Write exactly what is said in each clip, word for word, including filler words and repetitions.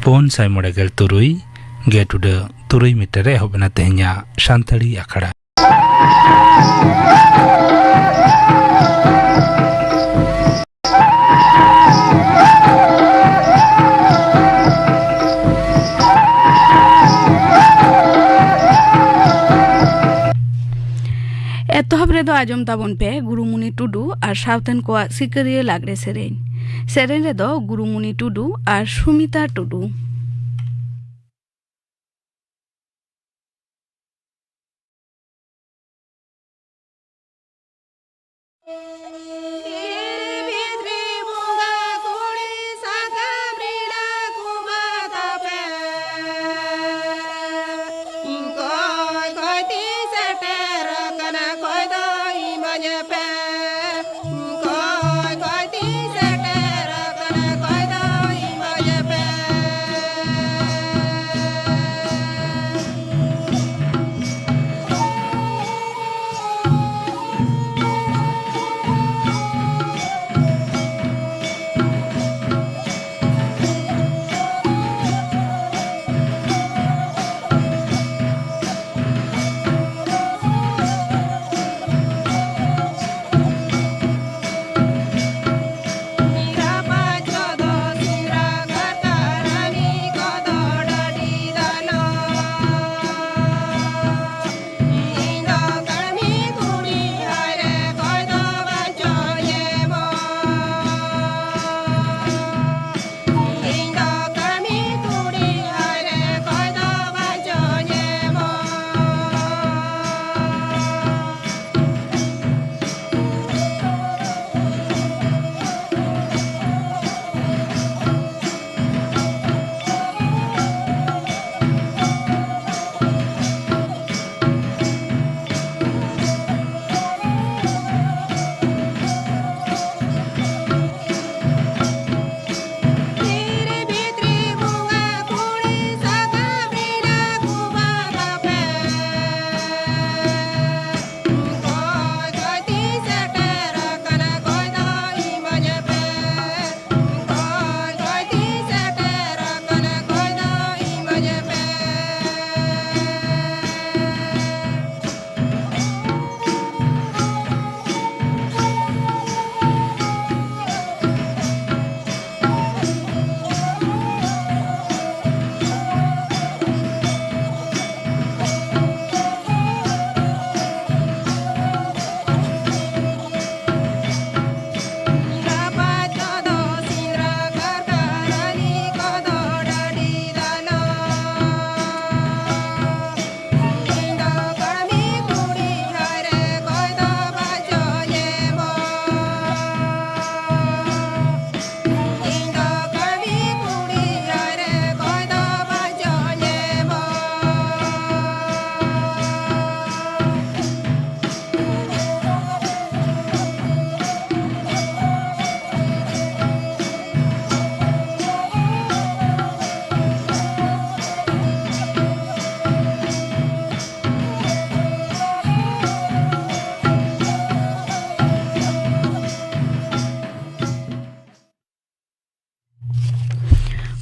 ᱯᱩᱱ ᱥᱟᱭ ᱢᱚᱬᱮ ᱜᱮᱞ ᱛᱩᱨᱩᱭ ᱜᱮᱴ ᱩᱰᱟᱹ ᱛᱩᱨᱩᱭ ᱢᱤᱴᱟᱨ ᱨᱮ ᱮᱦᱚᱵ ᱮᱱᱟ ᱛᱮᱦᱮᱧᱟᱜ ᱥᱟᱱᱛᱟᱲᱤ ᱟᱠᱷᱲᱟ᱾ ᱮᱛᱚᱦᱚᱵ ᱨᱮᱫᱚ ᱟᱸᱡᱚᱢ ᱛᱟᱵᱚᱱ ᱯᱮ ᱜᱩᱨᱩᱢᱩᱱᱤ ᱴᱩᱰᱩ ᱟᱨ ᱥᱟᱶᱛᱮᱱ ᱠᱚᱣᱟᱜ ᱥᱤᱠᱟᱹᱨᱤᱭᱟᱹ ᱞᱟᱜᱽᱲᱮ ᱥᱮᱨᱮᱧ᱾ ᱥᱮᱨᱮᱧ ᱨᱮᱫᱚ ᱜᱩᱨᱩᱢᱩᱱᱤ ᱴᱩᱰᱩ ᱟᱨ ᱥᱩᱢᱤᱛᱟ ᱴᱩᱰᱩ᱾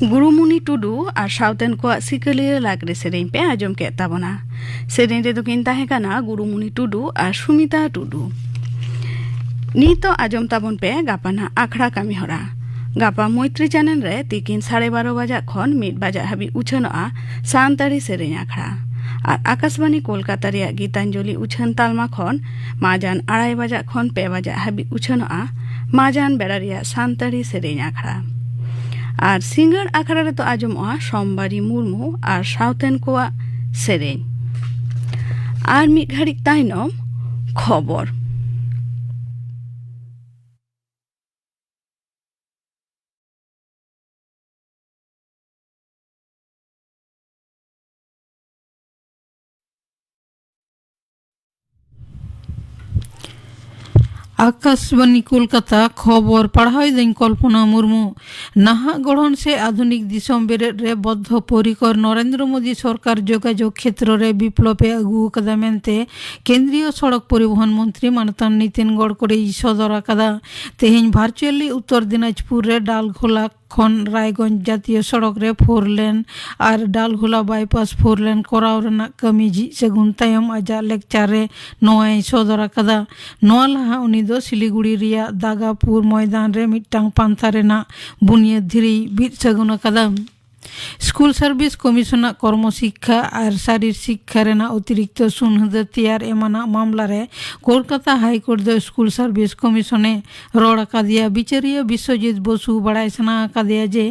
ᱜᱩᱨᱩᱢᱩᱱᱤ ᱴᱩᱰᱩ ᱟᱨ ᱥᱟᱶᱛᱮᱱ ᱠᱚᱣᱟᱜ ᱥᱤᱠᱟᱹᱞᱤᱭᱟᱹ ᱞᱟᱜᱽᱲᱮ ᱥᱮᱨᱮᱧ ᱯᱮ ᱟᱸᱡᱚᱢ ᱠᱮᱫ ᱛᱟᱵᱚᱱᱟ᱾ ᱥᱮᱨᱮᱧ ᱨᱮᱫᱚ ᱠᱤᱱ ᱛᱟᱦᱮᱸ ᱠᱟᱱᱟ ᱜᱩᱨᱩᱢᱩᱱᱤ ᱴᱩᱰᱩ ᱟᱨ ᱥᱩᱢᱤᱛᱟ ᱴᱩᱰᱩ᱾ ᱱᱤᱛᱚᱜ ᱟᱸᱡᱚᱢ ᱛᱟᱵᱚᱱ ᱯᱮ ᱜᱟᱯᱟ ᱱᱟᱜ ᱟᱠᱷᱲᱟ ᱠᱟᱹᱢᱤ ᱦᱚᱨᱟ᱾ ᱜᱟᱯᱟ ᱢᱳᱭᱛᱨᱤ ᱪᱮᱱᱮᱞ ᱨᱮ ᱛᱤᱠᱤᱱ ᱥᱟᱲᱮ ᱵᱟᱨᱚ ᱵᱟᱡᱟᱜ ᱠᱷᱚᱱ ᱢᱤᱫ ᱵᱟᱡᱟᱜ ᱦᱟᱹᱵᱤᱡ ᱩᱪᱷᱟᱹᱱᱚᱜᱼᱟ ᱥᱟᱱᱛᱟᱲᱤ ᱥᱮᱨᱮᱧ ᱟᱠᱷᱲᱟ᱾ ᱟᱨ ᱟᱠᱟᱥᱵᱟᱱᱤ ᱠᱳᱞᱠᱟᱛᱟ ᱨᱮᱭᱟᱜ ᱜᱤᱛᱟᱧᱡᱚᱞᱤ ᱩᱪᱷᱟᱹᱱ ᱛᱟᱞᱢᱟ ᱠᱷᱚᱱ ᱢᱟᱡᱟᱱ ᱟᱲᱟᱭ ᱵᱟᱡᱟᱜ ᱠᱷᱚᱱ ᱯᱮ ᱵᱟᱡᱟᱜ ᱦᱟᱹᱵᱤᱡ ᱩᱪᱷᱟᱹᱱᱚᱜᱼᱟ ᱢᱟᱡᱟᱱ ᱵᱮᱲᱟ ᱨᱮᱭᱟᱜ ᱥᱟᱱᱛᱟᱲᱤ ᱥᱮᱨᱮᱧ ᱟᱠᱷᱲᱟ᱾ ᱟᱨ ᱥᱤᱸᱜᱟᱹᱲ ᱟᱠᱷᱲᱟ ᱨᱮᱫᱚ ᱟᱸᱡᱚᱢᱚᱜᱼᱟ ᱥᱳᱢᱵᱟᱨᱤ ᱢᱩᱨᱢᱩ ᱟᱨ ᱥᱟᱶᱛᱮᱱ ᱠᱚᱣᱟᱜ ᱥᱮᱨᱮᱧ᱾ ᱟᱨ ᱢᱤᱫ ᱜᱷᱟᱹᱲᱤᱡ ᱛᱟᱭᱱᱚᱢ ᱠᱷᱚᱵᱚᱨ᱾ ᱟᱠᱟᱥᱵᱟᱱᱤ ᱠᱳᱞᱠᱟᱛᱟ, ᱠᱷᱚᱵᱚᱨ ᱯᱟᱲᱦᱟᱣ ᱮᱫᱟᱹᱧ ᱠᱚᱞᱯᱚᱱᱟ ᱢᱩᱨᱢᱩ᱾ ᱱᱟᱦᱟᱜ ᱜᱚᱲᱦᱚᱱ ᱥᱮ ᱟᱫᱷᱩᱱᱤᱠ ᱫᱤᱥᱚᱢ ᱵᱮᱨᱮᱫ ᱨᱮ ᱵᱚᱫᱽᱫᱷᱚ ᱯᱚᱨᱤᱠᱚᱨ ᱱᱚᱨᱮᱱᱫᱨᱚ ᱢᱳᱫᱤ ᱥᱚᱨᱠᱟᱨ ᱡᱳᱜᱟᱡᱳᱜᱽ ᱠᱷᱮᱛᱨᱚ ᱨᱮ ᱵᱤᱯᱞᱚᱵ ᱮ ᱟᱹᱜᱩ ᱟᱠᱟᱫᱟ ᱢᱮᱱᱛᱮ ᱠᱮᱱᱫᱨᱤᱭᱚ ᱥᱚᱲᱚᱠ ᱯᱚᱨᱤᱵᱚᱦᱚᱱ ᱢᱚᱱᱛᱨᱤ ᱢᱟᱱᱚᱛᱟᱱ ᱱᱤᱛᱤᱱ ᱜᱚᱰᱠᱚᱨᱤᱭ ᱥᱚᱫᱚᱨ ᱟᱠᱟᱫᱟ᱾ ᱛᱮᱦᱮᱧ ᱵᱷᱟᱨᱪᱩᱭᱟᱞᱤ ᱩᱛᱛᱚᱨ ᱫᱤᱱᱟᱡᱽᱯᱩᱨ ᱨᱮ ᱰᱟᱞᱜᱷᱳᱞᱟ ᱠᱷᱚᱱ ᱨᱟᱭᱜᱚᱸᱡᱽ ᱡᱟᱛᱤᱭᱚ ᱥᱚᱲᱚᱠ ᱨᱮ ᱯᱷᱳᱨ ᱞᱮᱱ ᱟᱨ ᱰᱟᱞᱦᱩᱞᱟ ᱵᱟᱭᱯᱟᱥ ᱯᱷᱳᱨ ᱞᱮᱱ ᱠᱚᱨᱟᱣ ᱨᱮᱱᱟᱜ ᱠᱟᱹᱢᱤ ᱡᱷᱤᱡ ᱥᱟᱹᱜᱩᱱ ᱛᱟᱭᱚᱢ ᱟᱡᱟᱜ ᱞᱮᱠᱪᱟᱨ ᱨᱮ ᱱᱚᱣᱟᱭ ᱥᱚᱫᱚᱨ ᱟᱠᱟᱫᱟ᱾ ᱱᱚᱣᱟ ᱞᱟᱦᱟ ᱩᱱᱤ ᱫᱚ ᱥᱤᱞᱤᱜᱩᱲᱤ ᱨᱮᱭᱟᱜ ᱫᱟᱜᱟᱯᱩᱨ ᱢᱚᱭᱫᱟᱱ ᱨᱮ ᱢᱤᱫᱴᱟᱝ ᱯᱟᱱᱛᱷᱟ ᱨᱮᱱᱟᱜ ᱵᱩᱱᱤᱭᱟᱹᱫ ᱫᱷᱤᱨᱤᱭ ᱵᱤᱫ ᱥᱟᱹᱜᱩᱱ ᱟᱠᱟᱫᱟ᱾ ᱥᱠᱩᱞ ᱥᱟᱨᱵᱷᱤᱥ ᱠᱚᱢᱤᱥᱚᱱᱟᱜ ᱠᱚᱨᱢᱚ ᱥᱤᱠᱠᱷᱟ ᱟᱨ ᱥᱟᱨᱤᱨ ᱥᱤᱠᱠᱷᱟ ᱨᱮᱱᱟᱜ ᱚᱛᱤᱨᱤᱠᱛᱚ ᱥᱩᱱᱦᱟᱹᱫᱟᱹ ᱛᱮᱭᱟᱨ ᱮᱢᱟᱱᱟᱜ ᱢᱟᱢᱞᱟ ᱨᱮ ᱠᱳᱞᱠᱟᱛᱟ ᱦᱟᱭ ᱠᱳᱨᱴ ᱫᱚ ᱥᱠᱩᱞ ᱥᱟᱨᱵᱷᱤᱥ ᱠᱚᱢᱤᱥᱚᱱᱮ ᱨᱚᱲ ᱟᱠᱟᱫᱮᱭᱟ᱾ ᱵᱤᱪᱟᱹᱨᱤᱭᱟᱹ ᱵᱤᱥᱣᱚᱡᱤᱛ ᱵᱚᱥᱩ ᱵᱟᱲᱟᱭ ᱥᱟᱱᱟ ᱟᱠᱟᱫᱮᱭᱟ ᱡᱮ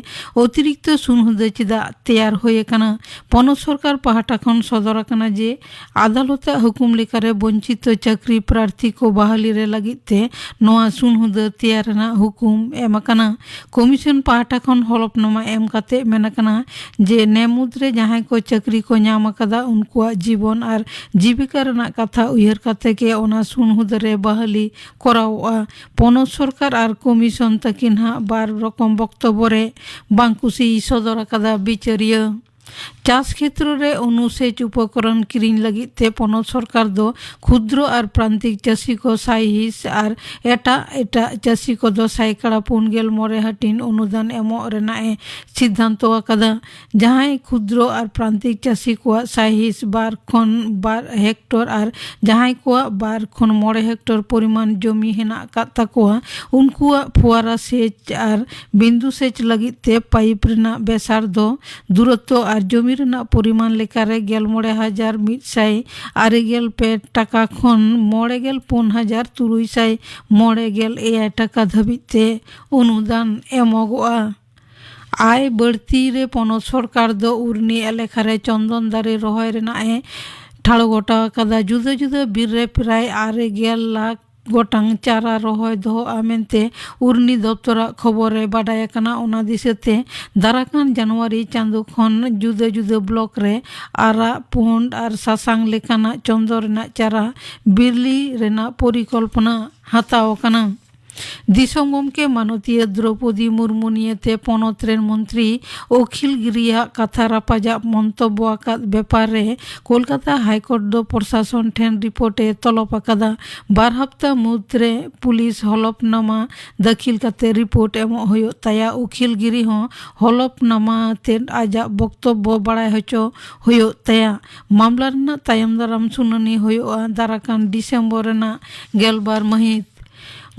ᱚᱛᱤᱨᱤᱠᱛᱚ ᱥᱩᱱᱦᱟᱹᱫᱟᱹ ᱪᱮᱫᱟᱜ ᱛᱮᱭᱟᱨ ᱦᱩᱭ ᱟᱠᱟᱱᱟ᱾ ᱯᱚᱱᱚᱛ ᱥᱚᱨᱠᱟᱨ ᱯᱟᱦᱴᱟ ᱠᱷᱚᱱ ᱥᱚᱫᱚᱨ ᱟᱠᱟᱱᱟ ᱡᱮ ᱟᱫᱟᱞᱚᱛᱟᱜ ᱦᱩᱠᱩᱢ ᱞᱮᱠᱟᱨᱮ ᱵᱚᱧᱪᱤᱛᱚ ᱪᱟᱹᱠᱨᱤ ᱯᱨᱟᱨᱛᱷᱤ ᱠᱚ ᱵᱟᱦᱟᱞᱤ ᱨᱮ ᱞᱟᱹᱜᱤᱫ ᱛᱮ ᱱᱚᱣᱟ ᱥᱩᱱᱦᱩᱫᱟᱹ ᱛᱮᱭᱟᱨ ᱨᱮᱱᱟᱜ ᱦᱩᱠᱩᱢ ᱮᱢ ᱟᱠᱟᱱᱟ᱾ ᱠᱚᱢᱤᱥᱚᱱ ᱯᱟᱦᱴᱟ ᱠᱷᱚᱱ ᱦᱚᱞᱚᱯᱱᱟᱢᱟ ᱮᱢ ᱠᱟᱛᱮ ᱢᱮᱱ ᱟᱠᱟᱱᱟ ᱡᱮ ᱱᱮ ᱢᱩᱫᱽᱨᱮ ᱡᱟᱦᱟᱸᱭ ᱠᱚ ᱪᱟᱹᱠᱨᱤ ᱠᱚ ᱧᱟᱢ ᱟᱠᱟᱫᱟ, ᱩᱱᱠᱩᱣᱟᱜ ᱡᱤᱵᱚᱱ ᱟᱨ ᱡᱤᱵᱤᱠᱟ ᱨᱮᱱᱟᱜ ᱠᱟᱛᱷᱟ ᱩᱭᱦᱟᱹᱨ ᱠᱟᱛᱮ ᱜᱮ ᱚᱱᱟ ᱥᱩᱱᱦᱩᱫᱟᱹ ᱨᱮ ᱵᱟᱦᱟᱞᱤ ᱠᱚᱨᱟᱣᱚᱜᱼᱟ᱾ ᱯᱚᱱᱚᱛ ᱥᱚᱨᱠᱟᱨ ᱟᱨ ᱠᱚᱢᱤᱥᱚᱱ ᱛᱟᱹᱠᱤᱱ ᱦᱟᱜ ᱵᱟᱨ ᱨᱚᱠᱚᱢ ᱵᱚᱠᱛᱚᱵᱚ ᱨᱮ ᱵᱟᱝ ᱠᱩᱥᱤᱭ ᱥᱚᱫᱚᱨ ᱟᱠᱟᱫᱟ ᱵᱤᱪᱟᱹᱨᱤᱭᱟᱹ᱾ ᱪᱟᱥ ᱠᱷᱮᱛᱨᱚ ᱨᱮ ᱚᱱᱩᱥᱮᱪ ᱩᱯᱚᱠᱚᱨᱚᱱ ᱠᱤᱨᱤᱧ ᱞᱟᱹᱜᱤᱫ ᱛᱮ ᱯᱚᱱᱚᱛ ᱥᱚᱨᱠᱟᱨ ᱫᱚ ᱠᱷᱩᱫᱨᱚ ᱟᱨ ᱯᱨᱟᱱᱛᱤᱠ ᱪᱟᱹᱥᱤ ᱠᱚ ᱥᱟᱭ ᱦᱤᱸᱥ ᱟᱨ ᱮᱴᱟᱜ ᱮᱴᱟᱜ ᱪᱟᱹᱥᱤ ᱠᱚᱫᱚ ᱥᱟᱭᱠᱟᱲᱟ ᱯᱩᱱ ᱜᱮᱞ ᱢᱚᱬᱮ ᱦᱟᱹᱴᱤᱧ ᱚᱱᱩᱫᱟᱱ ᱮᱢᱚᱜ ᱨᱮᱱᱟᱜ ᱮ ᱥᱤᱫᱽᱫᱷᱟᱱᱛᱚ ᱟᱠᱟᱫᱟ᱾ ᱡᱟᱦᱟᱸᱭ ᱠᱷᱩᱫᱨᱚ ᱟᱨ ᱯᱨᱟᱱᱛᱤᱠ ᱪᱟᱹᱥᱤ ᱠᱚᱣᱟᱜ ᱥᱟᱭ ᱦᱤᱸᱥ ᱵᱟᱨ ᱠᱷᱚᱱ ᱵᱟᱨ ᱦᱮᱠᱴᱚᱨ ᱟᱨ ᱡᱟᱦᱟᱸᱭ ᱠᱚᱣᱟᱜ ᱵᱟᱨ ᱠᱷᱚᱱ ᱢᱚᱬᱮ ᱦᱮᱠᱴᱚᱨ ᱯᱚᱨᱤᱢᱟᱱ ᱡᱚᱢᱤ ᱦᱮᱱᱟᱜ ᱟᱠᱟᱫ ᱛᱟᱠᱚᱣᱟ, ᱩᱱᱠᱩᱣᱟᱜ ᱯᱷᱩᱣᱟᱨᱟ ᱥᱮᱪ ᱟᱨ ᱵᱤᱱᱫᱩ ᱥᱮᱪ ᱞᱟᱹᱜᱤᱫ ᱛᱮ ᱯᱟᱭᱤᱯ ᱨᱮᱱᱟᱜ ᱵᱮᱥᱟᱨ ᱫᱚ ᱫᱩᱨᱚᱛᱛᱚ ᱟᱨ ᱡᱚᱢᱤ ᱨᱮᱱᱟᱜ ᱯᱚᱨᱤᱢᱟᱱ ᱞᱮᱠᱟᱨᱮ ᱜᱮᱞ ᱢᱚᱬᱮ ᱦᱟᱡᱟᱨ ᱢᱤᱫ ᱥᱟᱭ ᱟᱨᱮ ᱜᱮᱞ ᱯᱮ ᱴᱟᱠᱟ ᱠᱷᱚᱱ ᱢᱚᱬᱮ ᱜᱮᱞ ᱯᱩᱱ ᱦᱟᱡᱟᱨ ᱛᱩᱨᱩᱭ ᱥᱟᱭ ᱢᱚᱬᱮ ᱜᱮᱞ ᱮᱭᱟᱭ ᱴᱟᱠᱟ ᱫᱷᱟᱹᱵᱤᱡ ᱛᱮ ᱚᱱᱩᱫᱟᱱ ᱮᱢᱚᱜᱚᱜᱼᱟ᱾ ᱟᱭ ᱵᱟᱹᱲᱛᱤ ᱨᱮ ᱯᱚᱱᱚᱛ ᱥᱚᱨᱠᱟᱨ ᱫᱚ ᱩᱨᱱᱤ ᱮᱞᱟᱠᱟ ᱨᱮ ᱪᱚᱱᱫᱚᱱ ᱫᱟᱨᱮ ᱨᱚᱦᱚᱭ ᱨᱮᱱᱟᱜ ᱮ ᱴᱷᱟᱲᱚ ᱜᱚᱴᱟ ᱟᱠᱟᱫᱟ᱾ ᱡᱩᱫᱟᱹ ᱡᱩᱫᱟᱹ ᱵᱤᱨ ᱨᱮ ᱯᱨᱟᱭ ᱟᱨᱮ ᱜᱮᱞ ᱞᱟᱠᱷ ᱜᱚᱴᱟᱝ ᱪᱟᱨᱟ ᱨᱚᱦᱚᱭ ᱫᱚᱦᱚᱜᱼᱟ ᱢᱮᱱᱛᱮ ᱩᱨᱱᱤ ᱫᱚᱯᱛᱚᱨᱟᱜ ᱠᱷᱚᱵᱚᱨ ᱨᱮ ᱵᱟᱰᱟᱭ ᱟᱠᱟᱱᱟ᱾ ᱚᱱᱟ ᱫᱤᱥᱟᱹᱛᱮ ᱫᱟᱨᱟᱠᱟᱱ ᱡᱟᱱᱩᱣᱟᱨᱤ ᱪᱟᱸᱫᱚ ᱠᱷᱚᱱ ᱡᱩᱫᱟᱹ ᱡᱩᱫᱟᱹ ᱵᱞᱚᱠ ᱨᱮ ᱟᱨᱟᱜ, ᱯᱩᱸᱰ ᱟᱨ ᱥᱟᱥᱟᱝ ᱞᱮᱠᱟᱱᱟᱜ ᱪᱚᱱᱫᱚᱱ ᱨᱮᱱᱟᱜ ᱪᱟᱨᱟ ᱵᱤᱞᱤ ᱨᱮᱱᱟᱜ ᱯᱚᱨᱤᱠᱚᱞᱯᱚᱱᱟ ᱦᱟᱛᱟᱣ ᱟᱠᱟᱱᱟ᱾ ᱫᱤᱥᱚᱢ ᱜᱚᱢᱠᱮ ᱢᱟᱱᱚᱛᱤᱭᱟᱹ ᱫᱨᱚᱣᱯᱚᱫᱤ ᱢᱩᱨᱢᱩ ᱱᱤᱭᱟᱹᱛᱮ ᱯᱚᱱᱚᱛ ᱨᱮᱱ ᱢᱚᱱᱛᱨᱤ ᱚᱠᱷᱤᱞ ᱜᱤᱨᱤᱭᱟᱜ ᱠᱟᱛᱷᱟ ᱨᱟᱯᱟᱪᱟᱜ ᱢᱚᱱᱛᱚᱵᱵᱚ ᱟᱠᱟᱫ ᱵᱮᱯᱟᱨ ᱨᱮ ᱠᱳᱞᱠᱟᱛᱟ ᱦᱟᱭᱠᱳᱨᱴ ᱫᱚ ᱯᱨᱚᱥᱟᱥᱚᱱ ᱴᱷᱮᱱ ᱨᱤᱯᱳᱨᱴ ᱮ ᱛᱚᱞᱚᱵ ᱟᱠᱟᱫᱟ᱾ ᱵᱟᱨ ᱦᱟᱯᱛᱟ ᱢᱩᱫᱽᱨᱮ ᱯᱩᱞᱤᱥ ᱦᱚᱞᱚᱯᱱᱟᱢᱟ ᱫᱟᱹᱠᱷᱤᱞ ᱠᱟᱛᱮ ᱨᱤᱯᱳᱨᱴ ᱮᱢᱚᱜ ᱦᱩᱭᱩᱜ ᱛᱟᱭᱟ᱾ ᱩᱠᱤᱞ ᱜᱤᱨᱤ ᱦᱚᱸ ᱦᱚᱞᱚᱯᱱᱟᱢᱟ ᱛᱮᱫ ᱟᱡᱟᱜ ᱵᱚᱠᱛᱚᱵᱵᱚ ᱵᱟᱲᱟᱭ ᱦᱚᱪᱚ ᱦᱩᱭᱩᱜ ᱛᱟᱭᱟ᱾ ᱢᱟᱢᱞᱟ ᱨᱮᱱᱟᱜ ᱛᱟᱭᱚᱢ ᱫᱟᱨᱟᱢ ᱥᱩᱱᱟᱹᱱᱤ ᱦᱩᱭᱩᱜᱼᱟ ᱫᱟᱨᱟᱠᱟᱱ ᱰᱤᱥᱮᱢᱵᱚᱨ ᱨᱮᱱᱟᱜ ᱜᱮᱞᱵᱟᱨ ᱢᱟᱹᱦᱤᱛ᱾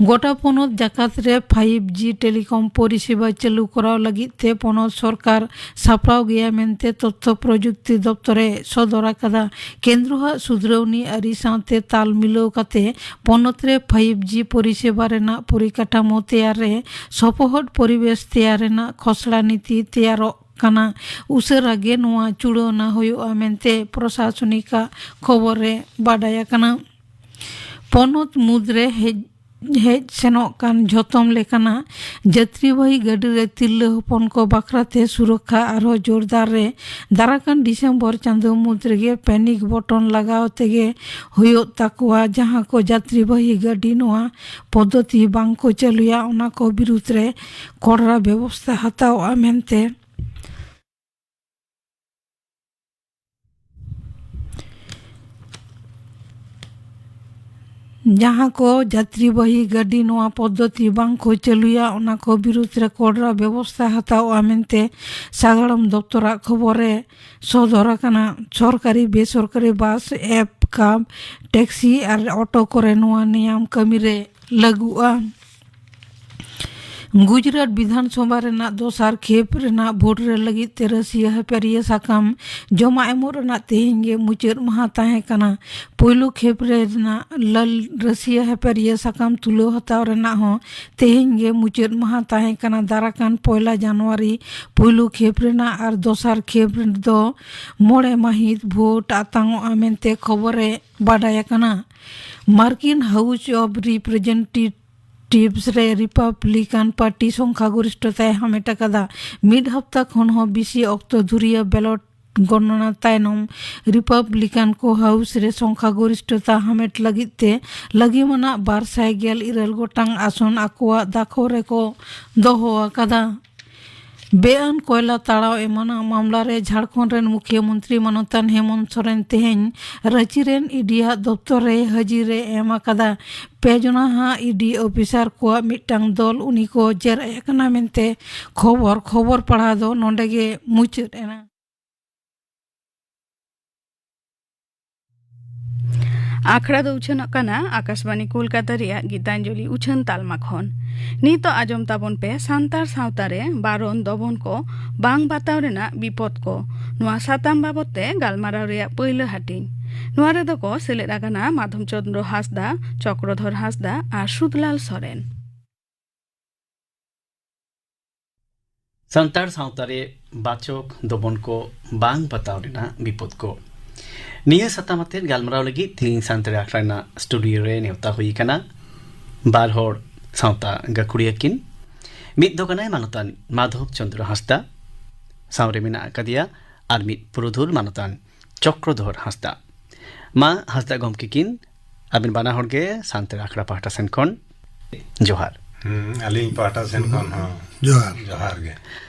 ᱜᱚᱴᱟ ᱯᱚᱱᱚᱛ ᱡᱟᱠᱟᱛ ᱨᱮ ᱯᱷᱟᱭᱤᱵᱷ ᱡᱤ ᱴᱮᱞᱤᱠᱚᱢ ᱯᱚᱨᱤᱥᱮᱵᱟ ᱪᱟᱹᱞᱩ ᱠᱚᱨᱟᱣ ᱞᱟᱹᱜᱤᱫ ᱛᱮ ᱯᱚᱱᱚᱛ ᱥᱚᱨᱠᱟᱨ ᱥᱟᱯᱲᱟᱣ ᱜᱮᱭᱟ ᱢᱮᱱᱛᱮ ᱛᱚᱛᱛᱷᱚ ᱯᱨᱚᱡᱩᱠᱛᱤ ᱫᱚᱯᱛᱚᱨ ᱮ ᱥᱚᱫᱚᱨ ᱟᱠᱟᱫᱟ᱾ ᱠᱮᱱᱫᱨᱚ ᱟᱜ ᱥᱩᱫᱷᱨᱟᱹᱣᱱᱤ ᱟᱹᱨᱤ ᱥᱟᱶᱛᱮ ᱛᱟᱞ ᱢᱤᱞᱟᱹᱣ ᱠᱟᱛᱮ ᱯᱚᱱᱚᱛ ᱨᱮ ᱯᱷᱟᱭᱤᱵᱷ ᱡᱤ ᱯᱚᱨᱤᱥᱮᱵᱟ ᱨᱮᱱᱟᱜ ᱯᱚᱨᱤᱠᱟᱴᱷᱟᱢᱳ ᱛᱮᱭᱟᱨ ᱨᱮ ᱥᱚᱯᱚᱦᱚᱫ ᱯᱚᱨᱤᱵᱮᱥ ᱛᱮᱭᱟᱨ ᱨᱮᱱᱟᱜ ᱠᱷᱚᱥᱲᱟ ᱱᱤᱛᱤ ᱛᱮᱭᱟᱨᱚᱜ ᱠᱟᱱᱟ᱾ ᱩᱥᱟᱹᱨᱟ ᱜᱮ ᱱᱚᱣᱟ ᱪᱩᱲᱟᱹᱣᱱᱟ ᱦᱩᱭᱩᱜᱼᱟ ᱢᱮᱱᱛᱮ ᱯᱨᱚᱥᱟᱥᱚᱱᱤᱠ ᱟᱜ ᱠᱷᱚᱵᱚᱨ ᱨᱮ ᱵᱟᱰᱟᱭ ᱟᱠᱟᱱᱟ᱾ ᱯᱚᱱᱚᱛ ᱢᱩᱫᱽᱨᱮ ᱦᱮᱡ ᱦᱮᱡ ᱥᱮᱱᱚᱜ ᱠᱟᱱ ᱡᱷᱚᱛᱚᱢ ᱞᱮᱠᱟᱱᱟᱜ ᱡᱟᱹᱛᱨᱤᱵᱟᱦᱤ ᱜᱟᱹᱰᱤ ᱨᱮ ᱛᱤᱨᱞᱟᱹ ᱦᱚᱯᱚᱱ ᱠᱚ ᱵᱟᱠᱷᱨᱟ ᱛᱮ ᱥᱩᱨᱚᱠᱠᱷᱟ ᱟᱨᱦᱚᱸ ᱡᱳᱨᱫᱟᱨ ᱨᱮ ᱫᱟᱨᱟᱠᱟᱱ ᱰᱤᱥᱮᱢᱵᱚᱨ ᱪᱟᱸᱫᱚ ᱢᱩᱫᱽ ᱨᱮᱜᱮ ᱯᱮᱱᱤᱠ ᱵᱚᱴᱚᱱ ᱞᱟᱜᱟᱣ ᱛᱮᱜᱮ ᱦᱩᱭᱩᱜ ᱛᱟᱠᱚᱣᱟ᱾ ᱡᱟᱦᱟᱸ ᱠᱚ ᱡᱟᱹᱛᱨᱤᱵᱟᱦᱤ ᱜᱟᱹᱰᱤ ᱱᱚᱣᱟ ᱯᱚᱫᱽᱫᱷᱚᱛᱤ ᱵᱟᱝ ᱠᱚ ᱪᱟᱹᱞᱩᱭᱟ, ᱚᱱᱟ ᱠᱚ ᱵᱤᱨᱩᱫᱽ ᱨᱮ ᱠᱚᱲᱟ ᱵᱮᱵᱚᱥᱛᱷᱟ ᱦᱟᱛᱟᱣᱚᱜᱼᱟ ᱢᱮᱱᱛᱮ ᱡᱟᱦᱟᱸ ᱠᱚ ᱡᱟᱛᱨᱤᱵᱟᱦᱤ ᱜᱟᱹᱰᱤ ᱱᱚᱣᱟ ᱯᱚᱫᱽᱫᱷᱚᱛᱤ ᱵᱟᱝ ᱠᱚ ᱪᱟᱹᱞᱩᱭᱟ, ᱚᱱᱟ ᱠᱚ ᱵᱤᱨᱩᱫᱽ ᱨᱮ ᱠᱚᱲᱟ ᱵᱮᱵᱚᱥᱛᱷᱟ ᱦᱟᱛᱟᱣᱜᱼᱟ ᱢᱮᱱᱛᱮ ᱥᱟᱜᱟᱲᱚᱢ ᱫᱚᱯᱛᱚᱨᱟᱜ ᱠᱷᱚᱵᱚᱨ ᱨᱮ ᱥᱚᱫᱚᱨ ᱟᱠᱟᱱᱟ᱾ ᱥᱚᱨᱠᱟᱨᱤ ᱵᱮᱥᱚᱨᱠᱟᱨᱤ ᱵᱟᱥ, ᱮᱯ, ᱠᱟᱵ, ᱴᱮᱠᱥᱤ ᱟᱨ ᱚᱴᱳ ᱠᱚᱨᱮ ᱱᱚᱣᱟ ᱱᱤᱭᱟᱢ ᱠᱟᱹᱢᱤ ᱨᱮ ᱞᱟᱹᱜᱩᱜᱼᱟ᱾ ᱜᱩᱡᱽᱨᱟᱴ ᱵᱤᱫᱷᱟᱱ ᱥᱚᱵᱷᱟ ᱨᱮᱱᱟᱜ ᱫᱚᱥᱟᱨ ᱠᱷᱮᱯ ᱨᱮᱱᱟᱜ ᱵᱷᱳᱴ ᱨᱮ ᱞᱟᱹᱜᱤᱫ ᱛᱮ ᱨᱟᱹᱥᱤᱭᱟᱹ ᱦᱮᱯᱮᱨᱤᱭᱟᱹ ᱥᱟᱠᱟᱢ ᱡᱚᱢᱟ ᱮᱢᱚᱜ ᱨᱮᱱᱟᱜ ᱛᱮᱦᱮᱧ ᱜᱮ ᱢᱩᱪᱟᱹᱫ ᱢᱟᱦᱟ ᱛᱟᱦᱮᱸ ᱠᱟᱱᱟ᱾ ᱯᱳᱭᱞᱳ ᱠᱷᱮᱯ ᱨᱮ ᱨᱮᱱᱟᱜ ᱞᱟᱞ ᱨᱟᱹᱥᱤᱭᱟᱹ ᱦᱮᱯᱮᱨᱤᱭᱟᱹ ᱥᱟᱠᱟᱢ ᱛᱩᱞᱟᱹᱣ ᱦᱟᱛᱟᱣ ᱨᱮᱱᱟᱜ ᱦᱚᱸ ᱛᱮᱦᱮᱧ ᱜᱮ ᱢᱩᱪᱟᱹᱫ ᱢᱟᱦᱟ ᱛᱟᱦᱮᱸ ᱠᱟᱱᱟ᱾ ᱫᱟᱨᱟᱠᱟᱱ ᱯᱚᱭᱞᱟ ᱡᱟᱱᱩᱣᱟᱨᱤ ᱯᱳᱭᱞᱳ ᱠᱷᱮᱯ ᱨᱮᱱᱟᱜ ᱟᱨ ᱫᱚᱥᱟᱨ ᱠᱷᱮᱯ ᱫᱚ ᱢᱚᱬᱮ ᱢᱟᱹᱦᱤᱛ ᱵᱷᱳᱴ ᱟᱛᱟᱝᱚᱜᱼᱟ ᱢᱮᱱᱛᱮ ᱠᱷᱚᱵᱚᱨ ᱮ ᱵᱟᱰᱟᱭ ᱟᱠᱟᱱᱟ᱾ ᱢᱟᱨᱠᱤᱱ ᱦᱟᱣᱩᱥ ᱚᱵ ᱨᱤᱯᱨᱮᱡᱮᱱᱴᱮᱴᱤᱵᱷᱥ ᱨᱮ ᱨᱤᱯᱟᱵᱽᱞᱤᱠᱟᱱ ᱯᱟᱨᱴᱤ ᱥᱚᱝᱠᱷᱟ ᱜᱚᱨᱤᱥᱴᱷᱚᱛᱟᱭ ᱦᱟᱢᱮᱴ ᱟᱠᱟᱫᱟ᱾ ᱢᱤᱫ ᱦᱟᱯᱛᱟ ᱠᱷᱚᱱ ᱦᱚᱸ ᱵᱮᱥᱤ ᱚᱠᱛᱚ ᱫᱷᱩᱨᱤᱭᱟᱹ ᱵᱮᱞᱚᱴ ᱜᱚᱱᱚᱱᱟ ᱛᱟᱭᱱᱚᱢ ᱨᱤᱯᱟᱵᱽᱞᱤᱠᱟᱱ ᱠᱚ ᱦᱟᱣᱩᱥ ᱨᱮ ᱥᱚᱝᱠᱷᱟ ᱜᱚᱨᱤᱥᱴᱷᱚᱛᱟ ᱦᱟᱢᱮᱴ ᱞᱟᱹᱜᱤᱫ ᱛᱮ ᱞᱟᱹᱜᱤᱢᱟᱱᱟᱜ ᱵᱟᱨ ᱥᱟᱭ ᱜᱮᱞ ᱤᱨᱟᱹᱞ ᱜᱚᱴᱟᱝ ᱟᱥᱚᱱ ᱟᱠᱚᱣᱟᱜ ᱫᱟᱠᱷᱚ ᱨᱮᱠᱚ ᱫᱚᱦᱚ ᱟᱠᱟᱫᱟ᱾ ᱵᱮᱼᱟᱹᱱ ᱠᱚᱭᱞᱟ ᱛᱟᱲᱟᱣ ᱮᱢᱟᱱᱟᱜ ᱢᱟᱢᱞᱟ ᱨᱮ ᱡᱷᱟᱲᱠᱷᱚᱸᱰ ᱨᱮᱱ ᱢᱩᱠᱷᱭᱟᱹ ᱢᱚᱱᱛᱨᱤ ᱢᱟᱱᱚᱛᱟᱱ ᱦᱮᱢᱚᱱᱛ ᱥᱚᱨᱮᱱ ᱛᱮᱦᱮᱧ ᱨᱟᱺᱪᱤ ᱨᱮᱱ ᱤᱰᱤᱭᱟᱜ ᱫᱚᱯᱛᱚᱨ ᱨᱮ ᱦᱟᱹᱡᱤᱨ ᱮ ᱮᱢ ᱟᱠᱟᱫᱟ᱾ ᱯᱮ ᱡᱚᱱᱟ ᱦᱟᱸᱜ ᱤᱰᱤ ᱚᱯᱷᱤᱥᱟᱨ ᱠᱚᱣᱟᱜ ᱢᱤᱫᱴᱟᱝ ᱫᱚᱞ ᱩᱱᱤ ᱠᱚ ᱡᱮᱨᱟᱭᱮᱫ ᱠᱟᱱᱟ ᱢᱮᱱᱛᱮ ᱠᱷᱚᱵᱚᱨ, ᱠᱷᱚᱵᱚᱨ ᱯᱟᱲᱦᱟᱣ ᱫᱚ ᱱᱚᱰᱮ ᱜᱮ ᱢᱩᱪᱟᱹᱫ ᱮᱱᱟ᱾ ᱟᱠᱷᱲᱟ ᱫᱚ ᱩᱪᱷᱟᱹᱱᱚᱜ ᱠᱟᱱᱟ ᱟᱠᱟᱥᱵᱟᱱᱤ ᱠᱳᱞᱠᱟᱛᱟ ᱨᱮᱭᱟᱜ ᱜᱤᱛᱟᱧᱡᱚᱞᱤ ᱩᱪᱷᱟᱹᱱ ᱛᱟᱞᱢᱟ ᱠᱷᱚᱱ᱾ ᱱᱤᱛᱚᱜ ᱟᱸᱡᱚᱢ ᱛᱟᱵᱚᱱ ᱯᱮ ᱥᱟᱱᱛᱟᱲ ᱥᱟᱶᱛᱟ ᱨᱮ ᱵᱟᱨᱚᱱ ᱫᱚᱵᱚᱱ ᱠᱚ ᱵᱟᱝ ᱵᱟᱛᱟᱣ ᱨᱮᱱᱟᱜ ᱵᱤᱯᱚᱫ ᱠᱚ᱾ ᱱᱚᱣᱟ ᱥᱟᱛᱟᱢ ᱵᱟᱵᱚᱛ ᱛᱮ ᱜᱟᱞᱢᱟᱨᱟᱣ ᱨᱮᱭᱟᱜ ᱯᱟᱹᱭᱞᱟᱹ ᱦᱟᱹᱴᱤᱧ᱾ ᱱᱚᱣᱟ ᱨᱮᱫᱚ ᱠᱚ ᱥᱮᱞᱮᱫ ᱟᱠᱟᱱᱟ ᱢᱟᱫᱷᱚᱵ ᱪᱚᱸᱫᱽᱨᱚ ᱦᱟᱸᱥᱫᱟ, ᱪᱚᱠᱨᱚᱫᱷᱚᱨ ᱦᱟᱸᱥᱫᱟ ᱟᱨ ᱥᱩᱫᱷᱞᱟᱞ ᱥᱚᱨᱮᱱ᱾ ᱥᱟᱱᱛᱟᱲ ᱥᱟᱶᱛᱟ ᱨᱮ ᱵᱟᱪᱚᱠ ᱫᱚᱵᱚᱱ ᱠᱚ ᱵᱟᱝ ᱵᱟᱛᱟᱣ ᱨᱮᱱᱟᱜ ᱵᱤᱯᱚᱫ ᱠᱚ᱾ ᱱᱤᱭᱟᱹ ᱥᱟᱛᱟᱢ ᱟᱛᱮᱫ ᱜᱟᱞᱢᱟᱨᱟᱣ ᱞᱟᱹᱜᱤᱫ ᱛᱮᱦᱮᱧ ᱥᱟᱱᱛᱟᱲᱤ ᱟᱠᱷᱲᱟ ᱨᱮᱱᱟᱜ ᱥᱴᱩᱰᱤᱭᱳ ᱨᱮ ᱱᱮᱣᱛᱟ ᱦᱩᱭ ᱟᱠᱟᱱᱟ ᱵᱟᱨ ᱦᱚᱲ ᱥᱟᱶᱛᱟ ᱜᱟᱹᱠᱷᱩᱲᱤᱭᱟᱹ ᱠᱤᱱ᱾ ᱢᱤᱫ ᱫᱚ ᱠᱟᱱᱟᱭ ᱢᱟᱱᱚᱛᱟᱱ ᱢᱟᱫᱷᱚᱵ ᱪᱚᱸᱫᱽᱨᱚ ᱦᱟᱸᱥᱫᱟ, ᱥᱟᱶᱨᱮ ᱢᱮᱱᱟᱜ ᱟᱠᱟᱫᱮᱭᱟ ᱟᱨ ᱢᱤᱫ ᱯᱩᱨᱩᱫᱷᱩᱞ ᱢᱟᱱᱚᱛᱟᱱ ᱪᱚᱠᱨᱚᱫᱷᱚᱨ ᱦᱟᱸᱥᱫᱟ᱾ ᱢᱟ ᱦᱟᱸᱥᱫᱟ ᱜᱚᱢᱠᱮ ᱠᱤᱱ, ᱟᱹᱵᱤᱱ ᱵᱟᱱᱟ ᱦᱚᱲ ᱜᱮ ᱥᱟᱱᱛᱟᱲ ᱟᱠᱷᱲᱟ ᱯᱟᱦᱴᱟ ᱥᱮᱱ ᱠᱷᱚᱱ ᱡᱚᱦᱟᱨ᱾ ᱦᱩᱸ, ᱟᱹᱞᱤᱧ ᱯᱟᱦᱴᱟ ᱥᱮᱱ ᱠᱷᱚᱱ ᱦᱚᱸ ᱡᱚᱦᱟᱨ᱾ ᱡᱚᱦᱟᱨ ᱜᱮ᱾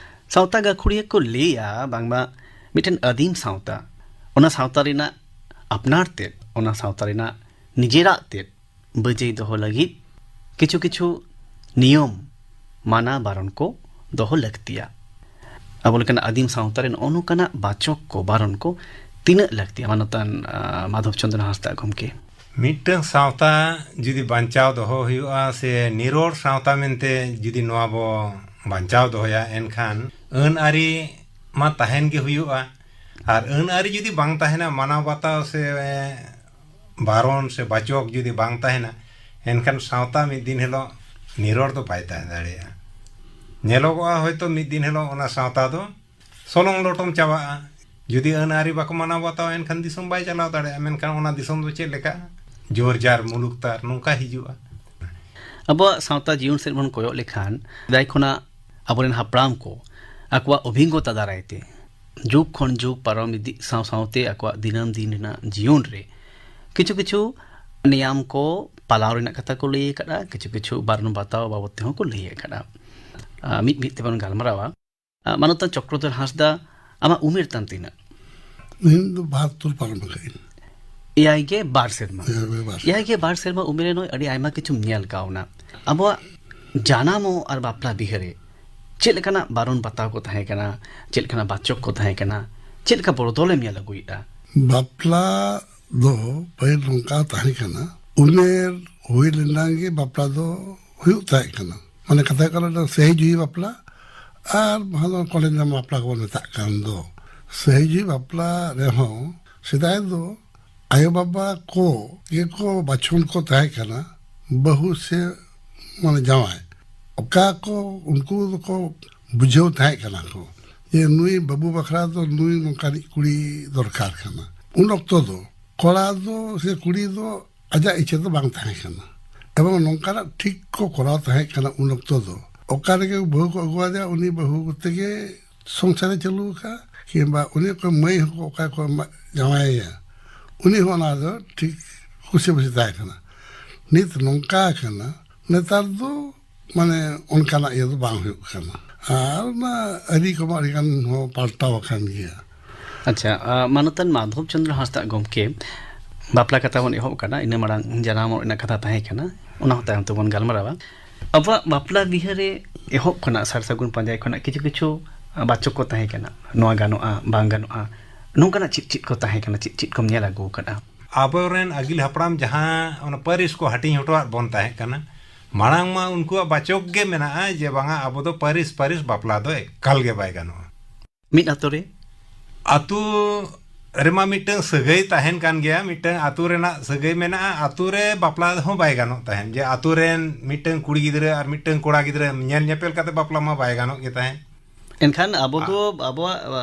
ᱥᱟᱶᱛᱟ ᱜᱟᱹᱠᱷᱩᱲᱤᱭᱟᱹ ᱠᱚ ᱞᱟᱹᱭᱟ ᱵᱟᱝᱢᱟ ᱢᱤᱫᱴᱮᱱ ᱟᱹᱫᱤᱢ ᱥᱟᱶᱛᱟ, ᱚᱱᱟ ᱥᱟᱶᱛᱟ ᱨᱮᱱᱟᱜ ᱟᱯᱱᱟᱨ ᱛᱮᱫ, ᱚᱱᱟ ᱥᱟᱶᱛᱟ ᱨᱮᱱᱟᱜ ᱱᱤᱡᱮᱨᱟᱜ ᱛᱮᱫ, ᱵᱟᱹᱡᱟᱹᱭ ᱫᱚᱦᱚ ᱞᱟᱹᱜᱤᱫ ᱠᱤᱪᱷᱩ ᱠᱤᱪᱷᱩ ᱱᱤᱭᱚᱢ, ᱢᱟᱱᱟ ᱵᱟᱨᱚᱱ ᱠᱚ ᱫᱚᱦᱚ ᱞᱟᱹᱠᱛᱤᱭᱟ᱾ ᱟᱵᱚ ᱞᱮᱠᱟᱱᱟᱜ ᱟᱹᱫᱤᱢ ᱥᱟᱶᱛᱟ ᱨᱮ ᱱᱚᱜᱼᱚ ᱱᱚᱝᱠᱟᱱᱟᱜ ᱵᱟᱪᱚᱠ ᱠᱚ, ᱵᱟᱨᱚᱱ ᱠᱚ ᱛᱤᱱᱟᱹᱜ ᱞᱟᱹᱠᱛᱤᱭᱟ, ᱢᱟᱱᱚᱛᱟᱱ, ᱟ, ᱢᱟᱫᱷᱚᱵ ᱪᱚᱸᱫᱽᱨᱚ ᱦᱟᱸᱥᱫᱟ ᱜᱚᱢᱠᱮ? ᱢᱤᱫᱴᱟᱝ ᱥᱟᱶᱛᱟ ᱡᱩᱫᱤ ᱵᱟᱧᱪᱟᱣ ᱫᱚᱦᱚ ᱦᱩᱭᱩᱜᱼᱟ, ᱥᱮ ᱱᱤᱨᱚᱲ ᱥᱟᱶᱛᱟ ᱢᱮᱱᱛᱮ ᱡᱩᱫᱤ ᱱᱚᱣᱟ ᱵᱚ ᱵᱟᱧᱪᱟᱣ ᱫᱚᱦᱚᱭᱟ, ᱮᱱᱠᱷᱟᱱ ᱟᱹᱱ ᱟᱹᱨᱤ ᱢᱟ ᱛᱟᱦᱮᱱ ᱜᱮ ᱦᱩᱭᱩᱜᱼᱟ᱾ ᱟᱨ ᱟᱹᱱ ᱟᱹᱨᱤ ᱡᱩᱫᱤ ᱵᱟᱝ ᱛᱟᱦᱮᱱᱟ, ᱢᱟᱱᱟᱣ ᱵᱟᱛᱟᱣ ᱥᱮ ᱵᱟᱨᱚᱱ ᱥᱮ ᱵᱟᱪᱚᱠ ᱡᱩᱫᱤ ᱵᱟᱝ ᱛᱟᱦᱮᱱᱟ, ᱮᱱᱠᱷᱟᱱ ᱥᱟᱶᱛᱟ ᱢᱤᱫ ᱫᱤᱱ ᱦᱤᱞᱳᱜ ᱱᱤᱨᱚᱲ ᱫᱚ ᱵᱟᱭ ᱛᱟᱦᱮᱸ ᱫᱟᱲᱮᱭᱟᱜᱼᱟ᱾ ᱧᱮᱞᱚᱜᱚᱜᱼᱟ, ᱦᱚᱭᱛᱳ ᱢᱤᱫ ᱫᱤᱱ ᱦᱤᱞᱳᱜ ᱚᱱᱟ ᱥᱟᱶᱛᱟ ᱫᱚ ᱥᱚᱞᱚᱝ ᱞᱚᱴᱚᱢ ᱪᱟᱵᱟᱜᱼᱟ᱾ ᱡᱩᱫᱤ ᱟᱹᱱ ᱟᱹᱨᱤ ᱵᱟᱠᱚ ᱢᱟᱱᱟᱣ ᱵᱟᱛᱟᱣᱟ, ᱮᱱᱠᱷᱟᱱ ᱫᱤᱥᱚᱢ ᱵᱟᱭ ᱪᱟᱞᱟᱣ ᱫᱟᱲᱮᱭᱟᱜᱼᱟ᱾ ᱢᱮᱱᱠᱷᱟᱱ ᱚᱱᱟ ᱫᱤᱥᱚᱢ ᱫᱚ ᱪᱮᱫ ᱞᱮᱠᱟ? ᱡᱳᱨ ᱡᱟᱨ ᱢᱩᱞᱩᱠ ᱛᱟᱨ, ᱱᱚᱝᱠᱟ ᱦᱤᱡᱩᱜᱼᱟ᱾ ᱟᱵᱚᱣᱟᱜ ᱥᱟᱶᱛᱟ ᱡᱤᱭᱚᱱ ᱥᱮᱫ ᱵᱚᱱ ᱠᱚᱭᱚᱜ ᱞᱮᱠᱷᱟᱱ, ᱥᱮᱫᱟᱭ ᱠᱷᱚᱱᱟᱜ ᱟᱵᱚᱨᱮᱱ ᱦᱟᱯᱲᱟᱢ ᱠᱚ ᱟᱠᱚᱣᱟᱜ ᱚᱵᱷᱤᱜᱽᱜᱚᱛᱟ ᱫᱟᱨᱟᱭ ᱛᱮ ᱡᱩᱜᱽ ᱠᱷᱚᱱ ᱡᱩᱜᱽ ᱯᱟᱨᱚᱢ ᱤᱫᱤᱜ ᱥᱟᱶ ᱥᱟᱶᱛᱮ ᱟᱠᱚᱣᱟᱜ ᱫᱤᱱᱟᱹᱢ ᱫᱤᱱ ᱨᱮᱱᱟᱜ ᱡᱤᱭᱚᱱ ᱨᱮ ᱠᱤᱪᱷᱩ ᱠᱤᱪᱷᱩ ᱱᱮᱭᱟᱢ ᱠᱚ ᱯᱟᱞᱟᱣ ᱨᱮᱱᱟᱜ ᱠᱟᱛᱷᱟ ᱠᱚ ᱞᱟᱹᱭ ᱟᱠᱟᱫᱼᱟ, ᱠᱤᱪᱷᱩ ᱠᱤᱪᱷᱩ ᱵᱟᱨᱚᱱ ᱵᱟᱛᱟᱣ ᱵᱟᱵᱚᱫ ᱛᱮᱦᱚᱸ ᱠᱚ ᱞᱟᱹᱭ ᱟᱠᱟᱫᱼᱟ᱾ ᱟᱨ ᱢᱤᱫ ᱢᱤᱫ ᱛᱮᱵᱚᱱ ᱜᱟᱞᱢᱟᱨᱟᱣᱟ᱾ ᱟᱨ ᱢᱟᱱᱚᱛᱟᱱ ᱪᱚᱠᱨᱚᱫᱷᱚᱨ ᱦᱟᱸᱥᱫᱟ, ᱟᱢᱟᱜ ᱩᱢᱮᱨ ᱛᱟᱢ ᱛᱤᱱᱟᱹᱜ? ᱤᱧ ᱫᱚ ᱵᱟᱦᱟᱛᱛᱳᱨ ᱯᱟᱨᱚᱢ ᱟᱠᱟᱫᱟᱹᱧ᱾ ᱮᱭᱟᱭ ᱜᱮ ᱵᱟᱨ ᱥᱮᱨᱢᱟ᱾ ᱮᱭᱟᱭ ᱜᱮ ᱵᱟᱨ ᱥᱮᱨᱢᱟ᱾ ᱮᱭᱟᱭ ᱜᱮ ᱵᱟᱨ ᱥᱮᱨᱢᱟ ᱩᱢᱮᱨ ᱨᱮ ᱱᱚᱜᱼᱚᱭ ᱟᱹᱰᱤ ᱟᱭᱢᱟ ᱠᱤᱪᱷᱩᱢ ᱧᱮᱞ ᱠᱟᱣᱱᱟ᱾ ᱟᱵᱚᱣᱟᱜ ᱡᱟᱱᱟᱢᱚᱜ ᱟᱨ ᱵᱟᱯᱞᱟ ᱵᱤᱦᱟᱹ ᱨᱮ ᱪᱮᱫ ᱞᱮᱠᱟᱱᱟᱜ ᱵᱟᱨᱚᱱ ᱵᱟᱛᱟᱣ ᱠᱚ ᱛᱟᱦᱮᱸ ᱠᱟᱱᱟ, ᱪᱮᱫ ᱞᱮᱠᱟᱱᱟᱜ ᱵᱟᱪᱚᱠ ᱠᱚ ᱛᱟᱦᱮᱸ ᱠᱟᱱᱟ, ᱪᱮᱫ ᱞᱮᱠᱟ ᱵᱚᱫᱚᱞᱮᱢ ᱧᱮᱞ ᱟᱹᱜᱩᱭᱮᱫᱼᱟ? ᱵᱟᱯᱞᱟ ᱫᱚ ᱯᱟᱹᱦᱤᱞ ᱱᱚᱝᱠᱟ ᱛᱟᱦᱮᱸ ᱠᱟᱱᱟ, ᱩᱢᱮᱨ ᱦᱩᱭ ᱞᱮᱱᱟᱝ ᱜᱮ ᱵᱟᱯᱞᱟ ᱫᱚ ᱦᱩᱭᱩᱜ ᱛᱟᱦᱮᱸ ᱠᱟᱱᱟ᱾ ᱢᱟᱱᱮ ᱠᱟᱛᱷᱟ ᱦᱩᱭᱩᱜ ᱠᱟᱱᱟ, ᱥᱟᱹᱦᱤ ᱡᱩᱦᱤ ᱵᱟᱯᱞᱟ ᱟᱨ ᱵᱟᱝ ᱫᱚ ᱠᱚᱸᱰᱮᱞ ᱧᱟᱯᱟᱢ ᱵᱟᱯᱞᱟ ᱠᱚᱵᱚᱱ ᱢᱮᱛᱟᱜ ᱠᱟᱱ ᱫᱚ᱾ ᱥᱟᱹᱦᱤ ᱡᱩᱦᱤ ᱵᱟᱯᱞᱟ ᱨᱮᱦᱚᱸ ᱥᱮᱫᱟᱭ ᱫᱚ ᱟᱭᱳᱼᱵᱟᱵᱟ ᱠᱚ ᱜᱮᱠᱚ ᱵᱟᱪᱷᱚᱱ ᱠᱚ ᱛᱟᱦᱮᱸ ᱠᱟᱱᱟ, ᱵᱟᱹᱦᱩ ᱥᱮ ᱢᱟᱱᱮ ᱡᱟᱶᱟᱭ᱾ ᱚᱠᱟ ᱠᱚ ᱩᱱᱠᱩ ᱫᱚᱠᱚ ᱵᱩᱡᱷᱟᱹᱣ ᱛᱟᱦᱮᱸ ᱠᱟᱱᱟ ᱠᱚ ᱡᱮ ᱱᱩᱭ ᱵᱟᱹᱵᱩ ᱵᱟᱠᱷᱨᱟ ᱫᱚ ᱱᱩᱭ ᱱᱚᱝᱠᱟᱱᱤᱡ ᱠᱩᱲᱤ ᱫᱚᱨᱠᱟᱨ ᱠᱟᱱᱟ᱾ ᱩᱱ ᱚᱠᱛᱚ ᱫᱚ ᱠᱚᱲᱟ ᱫᱚ ᱥᱮ ᱠᱩᱲᱤ ᱫᱚ ᱟᱡᱟᱜ ᱤᱪᱪᱷᱟᱹ ᱫᱚ ᱵᱟᱝ ᱛᱟᱦᱮᱸ ᱠᱟᱱᱟ᱾ ᱮᱵᱚᱝ ᱱᱚᱝᱠᱟᱱᱟᱜ ᱴᱷᱤᱠ ᱠᱚ ᱠᱚᱨᱟᱣ ᱛᱟᱦᱮᱸ ᱠᱟᱱᱟ ᱩᱱ ᱚᱠᱛᱚ ᱫᱚ᱾ ᱚᱠᱟ ᱨᱮᱜᱮ ᱵᱟᱹᱦᱩ ᱠᱚ ᱟᱹᱜᱩᱣᱟᱫᱮᱭᱟ, ᱩᱱᱤ ᱵᱟᱹᱦᱩ ᱠᱚᱛᱮ ᱜᱮ ᱥᱚᱝᱥᱟᱨᱮ ᱪᱟᱹᱞᱩ ᱟᱠᱟᱫᱼᱟ, ᱠᱤᱝᱵᱟ ᱩᱱᱤ ᱚᱠᱚᱭ ᱢᱟᱹᱭ ᱦᱚᱸ ᱚᱠᱟ ᱠᱚ ᱮᱢᱟ-, ᱡᱟᱶᱟᱭᱮᱭᱟ, ᱩᱱᱤ ᱦᱚᱸ ᱚᱱᱟ ᱫᱚ ᱴᱷᱤᱠ ᱠᱩᱥᱤ ᱵᱟᱹᱥᱤ ᱛᱟᱦᱮᱸ ᱠᱟᱱᱟ᱾ ᱱᱤᱛ ᱱᱚᱝᱠᱟ ᱠᱟᱱᱟ, ᱱᱮᱛᱟᱨ ᱫᱚ ᱢᱟᱱᱮ ᱚᱱᱠᱟᱱᱟᱜ ᱤᱭᱟᱹ ᱫᱚ ᱵᱟᱝ ᱦᱩᱭᱩᱜ ᱠᱟᱱᱟ᱾ ᱟᱨ ᱚᱱᱟ ᱟᱹᱨᱤ ᱠᱚᱢᱟ ᱟᱹᱰᱤ ᱜᱟᱱ ᱦᱚᱸ ᱯᱟᱞᱴᱟᱣ ᱟᱠᱟᱱ ᱜᱮᱭᱟ᱾ ᱟᱪᱪᱷᱟ, ᱟ, ᱢᱟᱱᱚᱛᱟᱱ ᱢᱟᱫᱷᱚᱵ ᱪᱚᱸᱫᱽᱨᱚ ᱦᱟᱸᱥᱫᱟ ᱜᱚᱢᱠᱮ, ᱵᱟᱯᱞᱟ ᱠᱟᱛᱷᱟ ᱵᱚᱱ ᱮᱦᱚᱵ ᱠᱟᱱᱟ, ᱤᱱᱟᱹ ᱢᱟᱲᱟᱝ ᱡᱟᱱᱟᱢᱚᱜ ᱨᱮᱱᱟᱜ ᱠᱟᱛᱷᱟ ᱛᱟᱦᱮᱸ ᱠᱟᱱᱟ, ᱚᱱᱟ ᱦᱚᱸ ᱛᱟᱭᱚᱢ ᱛᱮᱵᱚᱱ ᱜᱟᱞᱢᱟᱨᱟᱣᱟ᱾ ᱟᱵᱚᱣᱟᱜ ᱵᱟᱯᱞᱟ ᱵᱤᱦᱟᱹ ᱨᱮ ᱮᱦᱚᱵ ᱠᱷᱚᱱᱟᱜ ᱥᱟᱨ ᱥᱟᱹᱜᱩᱱ ᱯᱟᱸᱡᱟᱭ ᱠᱷᱚᱱᱟᱜ ᱠᱤᱪᱷᱩ ᱠᱤᱪᱷᱩ ᱵᱟᱪᱚᱠ ᱠᱚ ᱛᱟᱦᱮᱸ ᱠᱟᱱᱟ, ᱱᱚᱣᱟ ᱜᱟᱱᱚᱜᱼᱟ, ᱵᱟᱝ ᱜᱟᱱᱚᱜᱼᱟ, ᱱᱚᱝᱠᱟᱱᱟᱜ ᱪᱮᱫ ᱪᱮᱫ ᱠᱚ ᱛᱟᱦᱮᱸ ᱠᱟᱱᱟ, ᱪᱮᱫ ᱪᱮᱫ ᱠᱚᱢ ᱧᱮᱞ ᱟᱹᱜᱩ ᱟᱠᱟᱫᱼᱟ? ᱟᱵᱚᱨᱮᱱ ᱟᱹᱜᱤᱞ ᱦᱟᱯᱲᱟᱢ ᱡᱟᱦᱟᱸ ᱚᱱᱟ ᱯᱟᱹᱨᱤᱥ ᱠᱚ ᱦᱟᱹᱴᱤᱧ ᱦᱚᱴᱚᱣᱟᱫ ᱵᱚᱱ ᱛᱟᱦᱮᱸ ᱠᱟᱱᱟ, ᱢᱟᱲᱟᱝ ᱢᱟ ᱩᱱᱠᱩᱣᱟᱜ ᱵᱟᱪᱚᱠ ᱜᱮ ᱢᱮᱱᱟᱜᱼᱟ ᱡᱮ ᱵᱟᱝᱟ, ᱟᱵᱚ ᱫᱚ ᱯᱟᱹᱨᱤᱥ ᱯᱟᱹᱨᱤᱥ ᱵᱟᱯᱞᱟ ᱫᱚ ᱮᱠᱟᱞ ᱜᱮ ᱵᱟᱭ ᱜᱟᱱᱚᱜᱼᱟ᱾ ᱢᱤᱫ ᱟᱛᱳ ᱨᱮ ᱟᱛᱳ ᱨᱮᱢᱟ ᱢᱤᱫᱴᱟᱝ ᱥᱟᱹᱜᱟᱹᱭ ᱛᱟᱦᱮᱱ ᱠᱟᱱ ᱜᱮᱭᱟ, ᱢᱤᱫᱴᱟᱝ ᱟᱛᱳ ᱨᱮᱱᱟᱜ ᱥᱟᱹᱜᱟᱹᱭ ᱢᱮᱱᱟᱜᱼᱟ, ᱟᱛᱳ ᱨᱮ ᱵᱟᱯᱞᱟ ᱦᱚᱸ ᱵᱟᱭ ᱜᱟᱱᱚᱜ ᱛᱟᱦᱮᱱ, ᱡᱮ ᱟᱛᱳ ᱨᱮᱱ ᱢᱤᱫᱴᱟᱝ ᱠᱩᱲᱤ ᱜᱤᱫᱽᱨᱟᱹ ᱟᱨ ᱢᱤᱫᱴᱟᱝ ᱠᱚᱲᱟ ᱜᱤᱫᱽᱨᱟᱹ ᱧᱮᱞ ᱧᱮᱯᱮᱞ ᱠᱟᱛᱮ ᱵᱟᱯᱞᱟ ᱢᱟ ᱵᱟᱭ ᱜᱟᱱᱚᱜ ᱜᱮ ᱛᱟᱦᱮᱸᱫ᱾ ᱮᱱᱠᱷᱟᱱ ᱟᱵᱚ ᱟ- ᱫᱚ ᱟᱵᱚᱣᱟᱜ, ᱟ,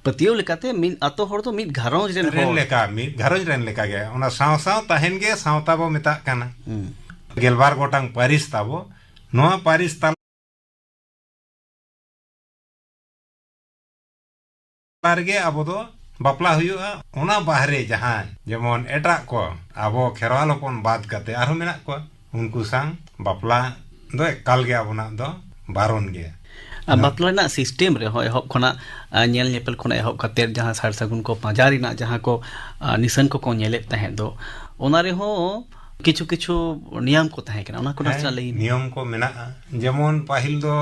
ᱯᱟᱹᱛᱭᱟᱹᱣ ᱞᱮᱠᱟᱛᱮ ᱢᱤᱫ ᱟᱛᱳ ᱦᱚᱲ ᱫᱚ ᱢᱤᱫ ᱜᱷᱟᱨᱚᱸᱡᱽ ᱨᱮᱱ ᱨᱮᱱ ᱦᱚᱲ᱾ ᱞᱮᱠᱟ, ᱢᱤᱫ ᱜᱷᱟᱨᱚᱸᱡᱽ ᱨᱮᱱ ᱞᱮᱠᱟ ᱜᱮ, ᱚᱱᱟ ᱥᱟᱶ ᱥᱟᱶ ᱛᱟᱦᱮᱱ ᱜᱮ ᱥᱟᱶᱛᱟ ᱵᱚ ᱢᱮᱛᱟᱜ ᱠᱟᱱᱟ᱾ ᱦᱩᱸ᱾ ᱜᱮᱞᱵᱟᱨ ᱜᱚᱴᱟᱝ ᱯᱟᱹᱨᱤᱥ ᱛᱟᱵᱚ, ᱱᱚᱣᱟ ᱯᱟᱹᱨᱤᱥ ᱛᱟᱞᱟ ᱨᱮᱜᱮ ᱟᱵᱚ ᱫᱚ ᱵᱟᱯᱞᱟ ᱦᱩᱭᱩᱜᱼᱟ᱾ ᱚᱱᱟ ᱵᱟᱦᱨᱮ ᱡᱟᱦᱟᱸᱭ, ᱡᱮᱢᱚᱱ ᱮᱴᱟᱜ ᱠᱚ, ᱟᱵᱚ ᱠᱷᱮᱨᱣᱟᱞ ᱦᱚᱯᱚᱱ ᱵᱟᱫ ᱠᱟᱛᱮ ᱟᱨᱦᱚᱸ ᱢᱮᱱᱟᱜ ᱠᱚᱣᱟ, ᱩᱱᱠᱩ ᱥᱟᱶ ᱵᱟᱯᱞᱟ ᱫᱚ ᱮᱠᱟᱞ ᱜᱮ ᱟᱵᱚᱱᱟᱜ ᱫᱚ ᱵᱟᱨᱚᱱ ᱜᱮᱭᱟ᱾ ᱟᱨ ᱵᱟᱯᱞᱟ ᱨᱮᱱᱟᱜ ᱥᱤᱥᱴᱮᱢ ᱨᱮᱦᱚᱸ ᱮᱦᱚᱵ ᱠᱷᱚᱱᱟᱜ, ᱟ, ᱧᱮᱞ ᱧᱮᱯᱮᱞ ᱠᱷᱚᱱᱟᱜ ᱮᱦᱚᱵ ᱠᱟᱛᱮ ᱡᱟᱦᱟᱸ ᱥᱟᱨ ᱥᱟᱹᱜᱩᱱ ᱠᱚ ᱯᱟᱸᱡᱟ ᱨᱮᱱᱟᱜ ᱡᱟᱦᱟᱸ ᱠᱚ, ᱟ, ᱱᱤᱥᱟᱹᱱ ᱠᱚᱠᱚ ᱧᱮᱞᱮᱫ ᱛᱟᱦᱮᱸᱫ ᱫᱚ, ᱚᱱᱟ ᱨᱮᱦᱚᱸ ᱠᱤᱪᱷᱩ ᱠᱤᱪᱷᱩ ᱱᱤᱭᱚᱢ ᱠᱚ ᱛᱟᱦᱮᱸ ᱠᱟᱱᱟ, ᱚᱱᱟ ᱠᱚ ᱦᱮᱸ, ᱱᱟᱥᱮᱱᱟᱜ ᱞᱟᱹᱭ ᱢᱮ᱾ ᱱᱤᱭᱚᱢ ᱠᱚ ᱢᱮᱱᱟᱜᱼᱟ᱾ ᱡᱮᱢᱚᱱ ᱯᱟᱹᱦᱤᱞ ᱫᱚ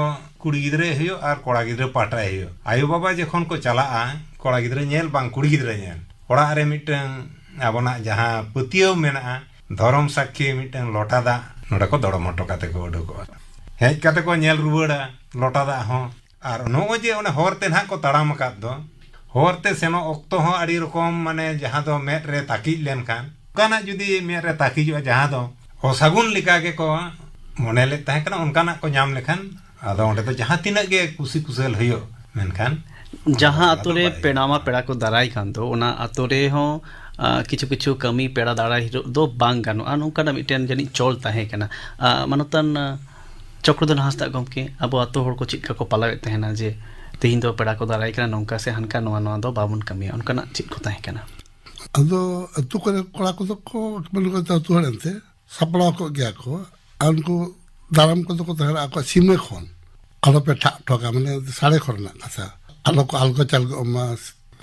ᱠᱩᱲᱤ ᱜᱤᱫᱽᱨᱟᱹᱭ ᱦᱩᱭᱩᱜ ᱟᱨ ᱠᱚᱲᱟ ᱜᱤᱫᱽᱨᱟᱹ ᱯᱟᱦᱴᱟᱭ ᱦᱩᱭᱩᱜ, ᱟᱭᱳ ᱵᱟᱵᱟ ᱡᱚᱠᱷᱚᱱ ᱠᱚ ᱪᱟᱞᱟᱜᱼᱟ ᱠᱚᱲᱟ ᱜᱤᱫᱽᱨᱟᱹ ᱧᱮᱞ ᱵᱟᱝ ᱠᱩᱲᱤ ᱜᱤᱫᱽᱨᱟᱹ ᱧᱮᱞ, ᱚᱲᱟᱜ ᱨᱮ ᱢᱤᱫᱴᱟᱝ ᱟᱵᱚᱱᱟᱜ ᱡᱟᱦᱟᱸ ᱯᱟᱹᱛᱭᱟᱹᱣ ᱢᱮᱱᱟᱜᱼᱟ, ᱫᱷᱚᱨᱚᱢ ᱥᱟᱹᱠᱷᱤ ᱢᱤᱫᱴᱟᱝ ᱞᱚᱴᱟ ᱫᱟᱜ ᱱᱚᱰᱮ ᱠᱚ ᱫᱚᱲᱚᱢ ᱦᱚᱴᱚ ᱠᱟᱛᱮ ᱠᱚ ᱩᱰᱩᱠᱚᱜᱼᱟ᱾ ᱦᱮᱡ ᱠᱟᱛᱮ ᱠᱚ ᱧᱮᱞ ᱨᱩᱣᱟᱹᱲᱟ ᱞᱚᱴᱟ ᱫᱟᱜ ᱦᱚᱸ᱾ ᱟᱨ ᱱᱚᱜᱼᱚᱭ ᱡᱮ ᱚᱱᱮ ᱦᱚᱨ ᱛᱮ ᱱᱟᱦᱟᱜ ᱠᱚ ᱛᱟᱲᱟᱢ ᱟᱠᱟᱫ ᱫᱚ, ᱦᱚᱨ ᱛᱮ ᱥᱮᱱᱚᱜ ᱚᱠᱛᱚ ᱦᱚᱸ ᱟᱹᱰᱤ ᱨᱚᱠᱚᱢ, ᱢᱟᱱᱮ, ᱡᱟᱦᱟᱸ ᱫᱚ ᱢᱮᱫ ᱨᱮ ᱛᱟᱹᱠᱤᱡ ᱞᱮᱱᱠᱷᱟᱱ, ᱚᱱᱠᱟᱱᱟᱜ ᱡᱩᱫᱤ ᱢᱮᱫ ᱨᱮ ᱛᱟᱹᱠᱤᱡᱚᱜᱼᱟ, ᱡᱟᱦᱟᱸ ᱫᱚ ᱚᱥᱟᱹᱜᱩᱱ ᱞᱮᱠᱟ ᱜᱮᱠᱚ ᱢᱚᱱᱮ ᱞᱮᱫ ᱛᱟᱦᱮᱸ ᱠᱟᱱᱟ, ᱚᱱᱠᱟᱱᱟᱜ ᱠᱚ ᱧᱟᱢ ᱞᱮᱠᱷᱟᱱ, ᱟᱫᱚ ᱚᱸᱰᱮ ᱫᱚ ᱡᱟᱦᱟᱸ ᱛᱤᱱᱟᱹᱜ ᱜᱮ ᱠᱩᱥᱤ ᱠᱩᱥᱟᱹᱞ ᱦᱩᱭᱩᱜ, ᱢᱮᱱᱠᱷᱟᱱ ᱡᱟᱦᱟᱸ ᱚᱱᱟ ᱟᱛᱳ ᱫᱚ ᱨᱮ ᱵᱟᱭ ᱯᱮᱲᱟ ᱢᱟ ᱜᱟᱱᱚᱜᱼᱟ᱾ ᱯᱮᱲᱟ ᱠᱚ ᱫᱟᱨᱟᱭ ᱠᱟᱱ ᱫᱚ, ᱚᱱᱟ ᱟᱛᱳ ᱨᱮᱦᱚᱸ, ᱟ, ᱠᱤᱪᱷᱩ ᱠᱤᱪᱷᱩ ᱠᱟᱹᱢᱤ ᱯᱮᱲᱟ ᱫᱟᱨᱟᱭ ᱦᱤᱞᱳᱜ ᱫᱚ ᱵᱟᱝ ᱜᱟᱱᱚᱜᱼᱟ, ᱱᱚᱝᱠᱟᱱᱟᱜ ᱢᱤᱫᱴᱮᱱ ᱡᱟᱹᱱᱤᱡ ᱪᱚᱞ ᱛᱟᱦᱮᱸ ᱠᱟᱱᱟ᱾ ᱟ, ᱢᱟᱱᱚᱛᱟᱱ, ᱟ, ᱪᱚᱠᱨᱚᱫᱷᱚᱱ ᱦᱟᱸᱥᱫᱟᱜ ᱜᱚᱢᱠᱮ, ᱟᱵᱚ ᱟᱛᱳ ᱦᱚᱲ ᱠᱚ ᱪᱮᱫ ᱞᱮᱠᱟ ᱠᱚ ᱯᱟᱞᱟᱣᱮᱫ ᱛᱟᱦᱮᱱᱟ ᱡᱮ ᱛᱮᱦᱮᱧ ᱫᱚ ᱯᱮᱲᱟ ᱠᱚ ᱫᱟᱨᱟᱭ ᱠᱟᱱᱟ, ᱱᱚᱝᱠᱟ ᱥᱮ ᱦᱟᱱᱠᱟ, ᱱᱚᱣᱟ, ᱱᱚᱣᱟ ᱫᱚ ᱵᱟᱵᱚᱱ ᱠᱟᱹᱢᱤᱭᱟ, ᱚᱱᱠᱟᱱᱟᱜ ᱪᱮᱫ ᱠᱚ ᱛᱟᱦᱮᱸ ᱠᱟᱱᱟ? ᱟᱫᱚ ᱟᱹᱛᱩ ᱠᱚᱨᱮ ᱠᱚᱲᱟ ᱠᱚᱫᱚ ᱠᱚ, ᱢᱟᱱᱮ, ᱠᱚ ᱟᱹᱛᱩ ᱦᱚᱲ ᱮᱱᱛᱮ ᱥᱟᱯᱲᱟᱣ ᱠᱚᱜ ᱜᱮᱭᱟ ᱠᱚ, ᱟᱨ ᱩᱱᱠᱩ ᱫᱟᱨᱟᱢ ᱠᱚᱫᱚ ᱠᱚ ᱛᱟᱦᱮᱱᱟ ᱟᱠᱚᱣᱟᱜ ᱥᱤᱢᱟᱹ ᱠᱷᱚᱱ, ᱟᱞᱚᱯᱮ ᱴᱷᱟᱜ ᱴᱷᱚᱜᱟ, ᱢᱟᱱᱮ, ᱥᱟᱰᱮ ᱠᱚᱨᱮᱱᱟᱜ ᱠᱟᱛᱷᱟ, ᱟᱞᱚ ᱠᱚ ᱟᱞᱜᱚᱪ ᱟᱞᱜᱚᱜ ᱢᱟ᱾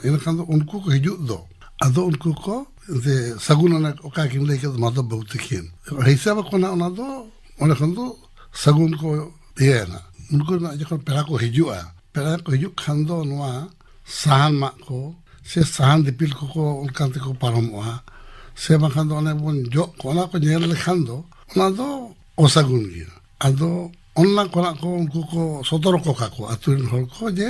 ᱤᱱᱟᱹᱠᱷᱟᱱ ᱫᱚ ᱩᱱᱠᱩ ᱠᱚ ᱦᱤᱡᱩᱜ ᱫᱚ, ᱟᱫᱚ ᱩᱱᱠᱩ ᱠᱚ ᱡᱮ ᱥᱟᱹᱜᱩᱱ, ᱚᱱᱮ ᱚᱠᱟ ᱠᱤᱱ ᱞᱟᱹᱭ ᱠᱮᱫ ᱢᱟᱫᱷᱚᱵ ᱵᱟᱹᱵᱩ ᱛᱟᱹᱠᱤᱱ, ᱦᱤᱥᱟᱹᱵ ᱟᱠᱚ ᱱᱟᱜ, ᱚᱱᱟ ᱫᱚ ᱚᱸᱰᱮ ᱠᱷᱚᱱ ᱫᱚ ᱥᱟᱹᱜᱩᱱ ᱠᱚ ᱤᱭᱟᱹᱭᱟ ᱱᱟᱜ᱾ ᱩᱱᱠᱩ ᱱᱟᱜ ᱡᱚᱠᱷᱚᱱ ᱯᱮᱲᱟ ᱠᱚ ᱦᱤᱡᱩᱜᱼᱟ, ᱯᱮᱲᱟ ᱠᱚ ᱦᱤᱡᱩᱜ ᱠᱷᱟᱱ ᱫᱚ ᱱᱚᱣᱟ ᱥᱟᱦᱟᱱ ᱢᱟᱜ ᱠᱚ ᱥᱮ ᱥᱟᱦᱟᱱ ᱫᱤᱯᱤᱞ ᱠᱚᱠᱚ ᱚᱱᱠᱟ ᱛᱮᱠᱚ ᱯᱟᱨᱚᱢᱚᱜᱼᱟ, ᱥᱮ ᱵᱟᱝᱠᱷᱟᱱ ᱫᱚ ᱚᱱᱮ ᱵᱚᱱ ᱡᱚᱜ ᱠᱚ, ᱚᱱᱟ ᱠᱚ ᱧᱮᱞ ᱞᱮᱠᱷᱟᱱ ᱫᱚ ᱚᱱᱟ ᱫᱚ ᱚᱥᱟᱹᱜᱩᱱ ᱜᱮᱭᱟ᱾ ᱟᱫᱚ ᱚᱱᱟ ᱠᱷᱚᱱᱟᱜ ᱠᱚ ᱩᱱᱠᱩ ᱠᱚ ᱥᱚᱛᱚᱨᱠᱚ ᱠᱟᱠᱚ ᱟᱹᱛᱩ ᱨᱮᱱ ᱦᱚᱲ ᱠᱚ, ᱡᱮ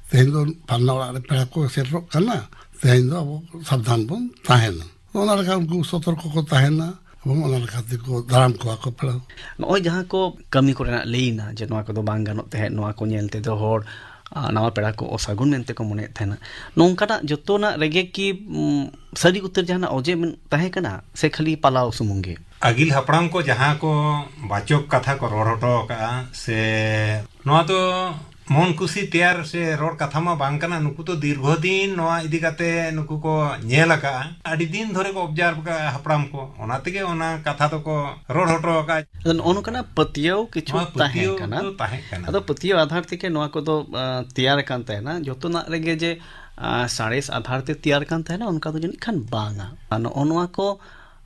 ᱛᱮᱦᱮᱧ ᱫᱚ ᱯᱷᱟᱞᱱᱟ ᱚᱲᱟᱜ ᱨᱮ ᱯᱮᱲᱟ ᱠᱚ ᱥᱮᱴᱮᱨᱚᱜ ᱠᱟᱱᱟ, ᱛᱮᱦᱮᱧ ᱫᱚ ᱟᱵᱚ ᱥᱟᱵᱫᱷᱟᱱ ᱵᱚᱱ ᱛᱟᱦᱮᱱᱟ᱾ ᱚᱱᱟ ᱞᱮᱠᱟ ᱩᱱᱠᱩ ᱥᱚᱛᱚᱨᱠᱚ ᱠᱚ ᱛᱟᱦᱮᱱᱟ ᱮᱵᱚᱝ ᱚᱱᱟ ᱞᱮᱠᱟ ᱛᱮᱠᱚ ᱫᱟᱨᱟᱢ ᱠᱚᱣᱟ ᱠᱚ ᱯᱮᱲᱟ᱾ ᱱᱚᱜᱼᱚᱭ ᱡᱟᱦᱟᱸ ᱠᱚ ᱠᱟᱹᱢᱤ ᱠᱚᱨᱮᱱᱟᱜ ᱞᱟᱹᱭ ᱮᱱᱟ ᱡᱮ ᱱᱚᱣᱟ ᱠᱚᱫᱚ ᱵᱟᱝ ᱜᱟᱱᱚᱜ ᱛᱟᱦᱮᱸᱫ, ᱱᱚᱣᱟ ᱠᱚ ᱧᱮᱞ ᱛᱮᱫᱚ ᱦᱚᱲ, ᱟ, ᱱᱟᱣᱟ ᱯᱮᱲᱟ ᱠᱚ ᱚᱥᱟᱹᱜᱩᱱ ᱢᱮᱱᱛᱮ ᱠᱚ ᱢᱚᱱᱮᱭᱮᱫ ᱛᱟᱦᱮᱱᱟ, ᱱᱚᱝᱠᱟᱱᱟᱜ ᱡᱚᱛᱚᱱᱟᱜ ᱨᱮᱜᱮ ᱠᱤ, ᱩᱢ, ᱥᱟᱹᱨᱤ ᱩᱛᱟᱹᱨ ᱡᱟᱦᱟᱱᱟᱜ ᱚᱡᱮ ᱢᱮᱱ-, ᱛᱟᱦᱮᱸ ᱠᱟᱱᱟ ᱥᱮ ᱠᱷᱟᱹᱞᱤ ᱯᱟᱞᱟᱣ ᱥᱩᱢᱩᱝ ᱜᱮ? ᱟᱹᱜᱤᱞ ᱦᱟᱯᱲᱟᱢ ᱠᱚ ᱡᱟᱦᱟᱸ ᱠᱚ ᱵᱟᱪᱚᱠ ᱠᱟᱛᱷᱟ ᱠᱚ ᱨᱚᱲ ᱦᱚᱴᱚ ᱟᱠᱟᱫᱼᱟ, ᱥᱮ ᱱᱚᱣᱟ ᱫᱚ ᱢᱚᱱ ᱠᱩᱥᱤ ᱛᱮᱭᱟᱨ ᱥᱮ ᱨᱚᱲ ᱠᱟᱛᱷᱟ ᱢᱟ ᱵᱟᱝ ᱠᱟᱱᱟ, ᱱᱩᱠᱩ ᱫᱚ ᱫᱤᱨᱜᱷᱚ ᱫᱤᱱ ᱱᱚᱣᱟ ᱤᱫᱤ ᱠᱟᱛᱮ ᱱᱩᱠᱩ ᱠᱚ ᱧᱮᱞ ᱟᱠᱟᱫᱼᱟ, ᱟᱹᱰᱤ ᱫᱤᱱ ᱫᱷᱚᱨᱮ ᱠᱚ ᱚᱵᱡᱟᱨᱵᱷ ᱟᱠᱟᱫᱼᱟ ᱦᱟᱯᱲᱟᱢ ᱠᱚ, ᱚᱱᱟ ᱛᱮᱜᱮ ᱚᱱᱟ ᱠᱟᱛᱷᱟ ᱫᱚᱠᱚ ᱨᱚᱲ ᱦᱚᱴᱚ ᱟᱠᱟᱫᱼᱟ᱾ ᱟᱫᱚ ᱱᱚᱜᱼᱚ ᱱᱚᱝᱠᱟᱱᱟᱜ ᱯᱟᱹᱛᱭᱟᱹᱣ ᱠᱤᱪᱷᱩ ᱱᱚᱣᱟ ᱛᱟᱦᱮᱸ ᱯᱟᱹᱛᱭᱟᱹᱣ ᱠᱟᱱᱟ᱾ ᱫᱚ ᱛᱟᱦᱮᱸ ᱠᱟᱱᱟ᱾ ᱟᱫᱚ ᱯᱟᱹᱛᱭᱟᱹᱣ ᱟᱫᱷᱟᱨ ᱛᱮᱜᱮ ᱱᱚᱣᱟ ᱠᱚᱫᱚ, ᱟ, ᱛᱮᱭᱟᱨ ᱟᱠᱟᱱ ᱛᱟᱦᱮᱱᱟ᱾ ᱡᱚᱛᱚᱱᱟᱜ ᱨᱮᱜᱮ ᱡᱮ, ᱟ, ᱥᱟᱬᱮᱥ ᱟᱫᱷᱟᱨ ᱛᱮ ᱛᱮᱭᱟᱨ ᱟᱠᱟᱱ ᱛᱟᱦᱮᱱᱟ, ᱚᱱᱠᱟ ᱫᱚ ᱡᱟᱹᱱᱤᱡ ᱠᱷᱟᱱ ᱵᱟᱝᱟ᱾ ᱟᱨ ᱱᱚᱜᱼᱚ ᱱᱚᱣᱟ ᱠᱚ,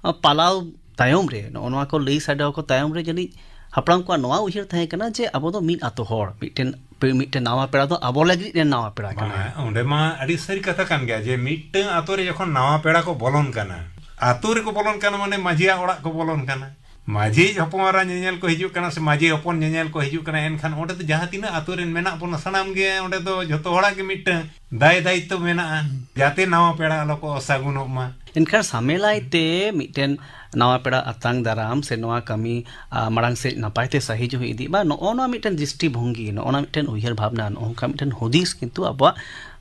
ᱟ, ᱯᱟᱞᱟᱣ ᱛᱟᱭᱚᱢ ᱨᱮ, ᱱᱚᱜᱼᱚ ᱱᱚᱣᱟ ᱠᱚ ᱞᱟᱹᱭ ᱥᱟᱰᱮ ᱟᱠᱚ ᱛᱟᱭᱚᱢ ᱨᱮ ᱡᱟᱹᱱᱤᱡ ᱦᱟᱯᱲᱟᱢ ᱠᱚᱣᱟᱜ ᱱᱚᱣᱟ ᱩᱭᱦᱟᱹᱨ ᱛᱟᱦᱮᱸ ᱠᱟᱱᱟ ᱡᱮ ᱟᱵᱚ ᱫᱚ ᱢᱤᱫ ᱟᱛᱳ ᱦᱚᱲ, ᱢᱤᱫᱴᱮᱱ, ᱢᱤᱫᱴᱮᱱ ᱱᱟᱣᱟ ᱯᱮᱲᱟ ᱫᱚ ᱟᱵᱚ ᱞᱟᱹᱜᱤᱫ ᱨᱮᱱ ᱱᱟᱣᱟ ᱯᱮᱲᱟ ᱠᱟᱱᱟᱭ᱾ ᱵᱟᱝᱟ, ᱚᱸᱰᱮ ᱢᱟ ᱟᱹᱰᱤ ᱥᱟᱹᱨᱤ ᱠᱟᱛᱷᱟ ᱠᱟᱱ ᱜᱮᱭᱟ ᱡᱮ ᱢᱤᱫᱴᱟᱝ ᱟᱛᱳ ᱨᱮ ᱡᱚᱠᱷᱚᱱ ᱱᱟᱣᱟ ᱯᱮᱲᱟ ᱠᱚ ᱵᱚᱞᱚᱱ ᱠᱟᱱᱟ, ᱟᱛᱳ ᱨᱮᱠᱚ ᱵᱚᱞᱚᱱ ᱠᱟᱱᱟ, ᱢᱟᱱᱮ ᱢᱟᱹᱡᱷᱤᱭᱟᱜ ᱚᱲᱟᱜ ᱠᱚ ᱵᱚᱞᱚᱱ ᱠᱟᱱᱟ, ᱢᱟᱹᱡᱷᱤ ᱦᱚᱯᱚᱱ ᱮᱨᱟ ᱧᱮᱧᱮᱞ ᱠᱚ ᱦᱤᱡᱩᱜ ᱠᱟᱱᱟ ᱥᱮ ᱢᱟᱹᱡᱷᱤ ᱦᱚᱯᱚᱱ ᱧᱮᱧᱮᱞ ᱠᱚ ᱦᱤᱡᱩᱜ ᱠᱟᱱᱟ, ᱮᱱᱠᱷᱟᱱ ᱚᱸᱰᱮ ᱫᱚ ᱡᱟᱦᱟᱸ ᱛᱤᱱᱟᱹᱜ ᱟᱛᱳ ᱨᱮᱱ ᱢᱮᱱᱟᱜ ᱵᱚᱱᱟ ᱥᱟᱱᱟᱢ ᱜᱮ ᱚᱸᱰᱮ ᱫᱚ ᱡᱚᱛᱚ ᱦᱚᱲᱟᱜ ᱜᱮ ᱢᱤᱫᱴᱟᱝ ᱫᱟᱭ ᱫᱟᱭᱤᱛᱛᱚ ᱢᱮᱱᱟᱜᱼᱟ, ᱡᱟᱛᱮ ᱱᱟᱣᱟ ᱯᱮᱲᱟ ᱟᱞᱚ ᱠᱚ ᱚᱥᱟᱹᱜᱩᱱᱚᱜ ᱢᱟ᱾ ᱮᱱᱠᱷᱟᱱ ᱥᱟᱢᱮᱞᱟᱭ ᱛᱮ ᱢᱤᱫᱴᱮᱱ ᱱᱟᱣᱟ ᱯᱮᱲᱟ ᱟᱛᱟᱝ ᱫᱟᱨᱟᱢ ᱥᱮ ᱱᱚᱣᱟ ᱠᱟᱹᱢᱤ, ᱟ, ᱢᱟᱲᱟᱝ ᱥᱮᱫ ᱱᱟᱯᱟᱭ ᱛᱮ ᱥᱟᱹᱦᱤ ᱡᱩᱦᱤ ᱤᱫᱤᱜ ᱢᱟ, ᱱᱚᱜᱼᱚ ᱱᱚᱣᱟ ᱢᱤᱫᱴᱮᱱ ᱫᱨᱤᱥᱴᱤ ᱵᱷᱚᱝᱜᱤ, ᱱᱚᱜᱼᱚ ᱱᱚᱣᱟ ᱢᱤᱫᱴᱮᱱ ᱩᱭᱦᱟᱹᱨ ᱵᱷᱟᱵᱽᱱᱟ, ᱱᱚᱜᱼᱚ ᱱᱚᱝᱠᱟ ᱢᱤᱫᱴᱮᱱ ᱦᱩᱫᱤᱥ ᱠᱤᱱᱛᱩ ᱟᱵᱚᱣᱟᱜ,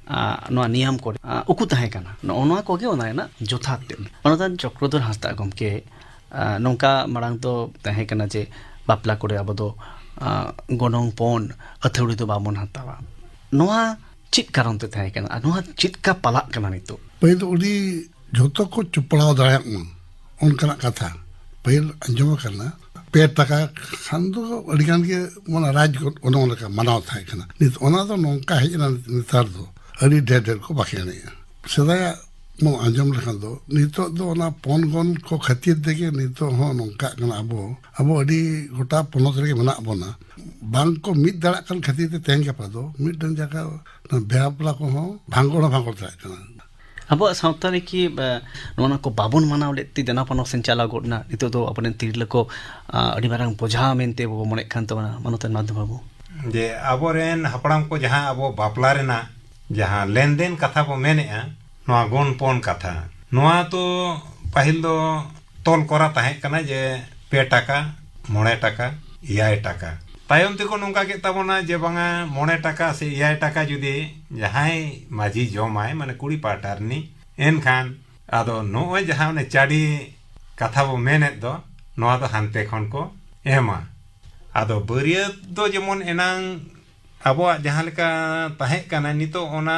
ᱟ, ᱱᱚᱣᱟ ᱱᱤᱭᱚᱢ ᱠᱚᱨᱮ, ᱟ, ᱩᱠᱩ ᱛᱟᱦᱮᱸ ᱠᱟᱱᱟ᱾ ᱱᱚᱜᱼᱚ ᱱᱚᱣᱟ ᱠᱚᱜᱮ ᱚᱱᱟ ᱨᱮᱱᱟᱜ ᱡᱚᱛᱷᱟᱛ ᱛᱮᱫ᱾ ᱢᱟᱱᱚᱛᱟᱱ ᱪᱚᱠᱨᱚᱫᱷᱚᱨ ᱦᱟᱸᱥᱫᱟ ᱜᱚᱢᱠᱮ, ᱟ, ᱱᱚᱝᱠᱟ ᱢᱟᱲᱟᱝ ᱫᱚ ᱛᱟᱦᱮᱸ ᱠᱟᱱᱟ ᱡᱮ ᱵᱟᱯᱞᱟ ᱠᱚᱨᱮ ᱟᱵᱚ ᱫᱚ, ᱟ, ᱜᱚᱱᱚᱝ ᱯᱚᱱ ᱟᱹᱛᱷᱟᱹᱣᱲᱤ ᱫᱚ ᱵᱟᱵᱚᱱ ᱦᱟᱛᱟᱣᱟ᱾ ᱱᱚᱣᱟ ᱪᱮᱫ ᱠᱟᱨᱚᱱ ᱛᱮ ᱛᱟᱦᱮᱸ ᱠᱟᱱᱟ ᱟᱨ ᱱᱚᱣᱟ ᱪᱮᱫ ᱠᱟ ᱯᱟᱞᱟᱜ ᱠᱟᱱᱟ ᱱᱤᱛᱚᱜ? ᱯᱟᱹᱦᱤᱞ ᱫᱚ ᱩᱱᱤ ᱡᱷᱚᱛᱚ ᱠᱚ ᱪᱚᱯᱲᱟᱣ ᱫᱟᱲᱮᱭᱟᱜ ᱢᱟ, ᱚᱱᱠᱟᱱᱟᱜ ᱠᱟᱛᱷᱟ ᱯᱟᱹᱦᱤᱞ ᱟᱸᱡᱚᱢ ᱟᱠᱟᱱᱟ᱾ ᱯᱮ ᱴᱟᱠᱟ ᱠᱷᱟᱱ ᱫᱚ ᱟᱹᱰᱤ ᱜᱟᱱ ᱜᱮ, ᱢᱟᱱᱮ, ᱨᱟᱡᱽ ᱜᱚᱫ, ᱚᱱᱮ ᱚᱱᱠᱟ ᱢᱟᱱᱟᱣ ᱛᱟᱦᱮᱸ ᱠᱟᱱᱟ᱾ ᱱᱤᱛ ᱚᱱᱟ ᱫᱚ ᱱᱚᱝᱠᱟ ᱦᱮᱡ ᱮᱱᱟ, ᱱᱮᱛᱟᱨ ᱫᱚ ᱟᱹᱰᱤ ᱰᱷᱮᱨ ᱰᱷᱮᱨ ᱠᱚ ᱵᱟᱠᱷᱮᱬᱮᱜᱼᱟ᱾ ᱥᱮᱫᱟᱭᱟᱜ ᱵᱚᱱ ᱟᱸᱡᱚᱢ ᱞᱮᱠᱷᱟᱱ ᱫᱚ, ᱱᱤᱛᱚᱜ ᱫᱚ ᱚᱱᱟ ᱯᱚᱱ ᱜᱚᱱ ᱠᱚ ᱠᱷᱟᱹᱛᱤᱨ ᱛᱮᱜᱮ ᱱᱤᱛᱚᱜ ᱦᱚᱸ ᱱᱚᱝᱠᱟᱜ ᱠᱟᱱᱟ᱾ ᱟᱵᱚ, ᱟᱵᱚ ᱟᱹᱰᱤ ᱜᱚᱴᱟ ᱯᱚᱱᱚᱛ ᱨᱮᱜᱮ ᱢᱮᱱᱟᱜ ᱵᱚᱱᱟ, ᱵᱟᱝ ᱠᱚ ᱢᱤᱫ ᱫᱟᱲᱮᱭᱟᱜ ᱠᱟᱱ ᱠᱷᱟᱹᱛᱤᱨ ᱛᱮ ᱛᱮᱦᱮᱧ ᱜᱟᱯᱟ ᱫᱚ ᱢᱤᱫᱴᱟᱝ ᱡᱟᱭᱜᱟ ᱵᱮᱦᱟ ᱵᱟᱯᱞᱟ ᱠᱚᱦᱚᱸ ᱵᱷᱟᱸᱜᱚᱲ ᱦᱚᱸ ᱵᱷᱟᱸᱜᱚᱲ ᱫᱟᱲᱮᱭᱟᱜ ᱠᱟᱱᱟ᱾ ᱟᱵᱚᱣᱟᱜ ᱥᱟᱶᱛᱟ ᱨᱮ ᱠᱤ, ᱮ, ᱱᱚᱣᱟ ᱠᱚ ᱵᱟᱵᱚᱱ ᱢᱟᱱᱟᱣ ᱞᱮᱫ ᱛᱮ ᱫᱮᱱᱟ ᱯᱟᱱᱚ ᱥᱮᱱ ᱪᱟᱞᱟᱣ ᱜᱚᱫ ᱮᱱᱟ? ᱱᱤᱛᱚᱜ ᱫᱚ ᱟᱵᱚᱨᱮᱱ ᱛᱤᱨᱞᱟᱹ ᱠᱚ, ᱟ, ᱟᱹᱰᱤ ᱢᱟᱨᱟᱝ ᱵᱚᱡᱷᱟ ᱢᱮᱱᱛᱮ ᱟᱵᱚ ᱵᱚ ᱢᱚᱱᱮᱜ ᱠᱟᱱ ᱛᱟᱵᱚᱱᱟ, ᱢᱟᱱᱚᱛᱟᱱ ᱢᱟᱫᱷᱩ ᱵᱟᱹᱵᱩ᱾ ᱡᱮ ᱟᱵᱚᱨᱮᱱ ᱦᱟᱯᱲᱟᱢ ᱠᱚ ᱡᱟᱦᱟᱸ ᱟᱵᱚ ᱵᱟᱯᱞᱟ ᱨᱮᱱᱟᱜ ᱡᱟᱦᱟᱸ ᱞᱮᱱᱫᱮᱱ ᱠᱟᱛᱷᱟ ᱵᱚ ᱢᱮᱱᱮᱜᱼᱟ, ᱱᱚᱣᱟ ᱜᱚᱱᱯᱚᱱ ᱠᱟᱛᱷᱟ, ᱱᱚᱣᱟ ᱛᱚ ᱯᱟᱹᱦᱤᱞ ᱫᱚ ᱛᱚᱞ ᱠᱚᱨᱟ ᱛᱟᱦᱮᱸ ᱠᱟᱱᱟ ᱡᱮ ᱯᱮ ᱴᱟᱠᱟ, ᱢᱚᱬᱮ ᱴᱟᱠᱟ, ᱮᱭᱟᱭ ᱴᱟᱠᱟ᱾ ᱛᱟᱭᱚᱢ ᱛᱮᱠᱚ ᱱᱚᱝᱠᱟ ᱠᱮᱫ ᱛᱟᱵᱚᱱᱟ ᱡᱮ ᱵᱟᱝᱟ, ᱢᱚᱬᱮ ᱴᱟᱠᱟ ᱥᱮ ᱮᱭᱟᱭ ᱴᱟᱠᱟ ᱡᱩᱫᱤ ᱡᱟᱦᱟᱸᱭ ᱢᱟᱹᱡᱷᱤ ᱡᱚᱢᱟᱭ, ᱢᱟᱱᱮ ᱠᱩᱲᱤ ᱯᱟᱦᱴᱟ ᱨᱤᱱᱤᱡ, ᱮᱱᱠᱷᱟᱱ ᱟᱫᱚ ᱱᱚᱜᱼᱚᱭ ᱡᱟᱦᱟᱸ ᱚᱱᱮ ᱪᱟᱹᱰᱤ ᱠᱟᱛᱷᱟ ᱵᱚ ᱢᱮᱱᱮᱫ ᱫᱚ, ᱱᱚᱣᱟ ᱫᱚ ᱦᱟᱱᱛᱮ ᱠᱷᱚᱱ ᱠᱚ ᱮᱢᱟ᱾ ᱟᱫᱚ ᱵᱟᱹᱨᱭᱟᱹᱛ ᱫᱚ ᱡᱮᱢᱚᱱ ᱮᱱᱟᱝ ᱟᱵᱚᱣᱟᱜ ᱡᱟᱦᱟᱸ ᱞᱮᱠᱟ ᱛᱟᱦᱮᱸ ᱠᱟᱱᱟ, ᱱᱤᱛᱚᱜ ᱚᱱᱟ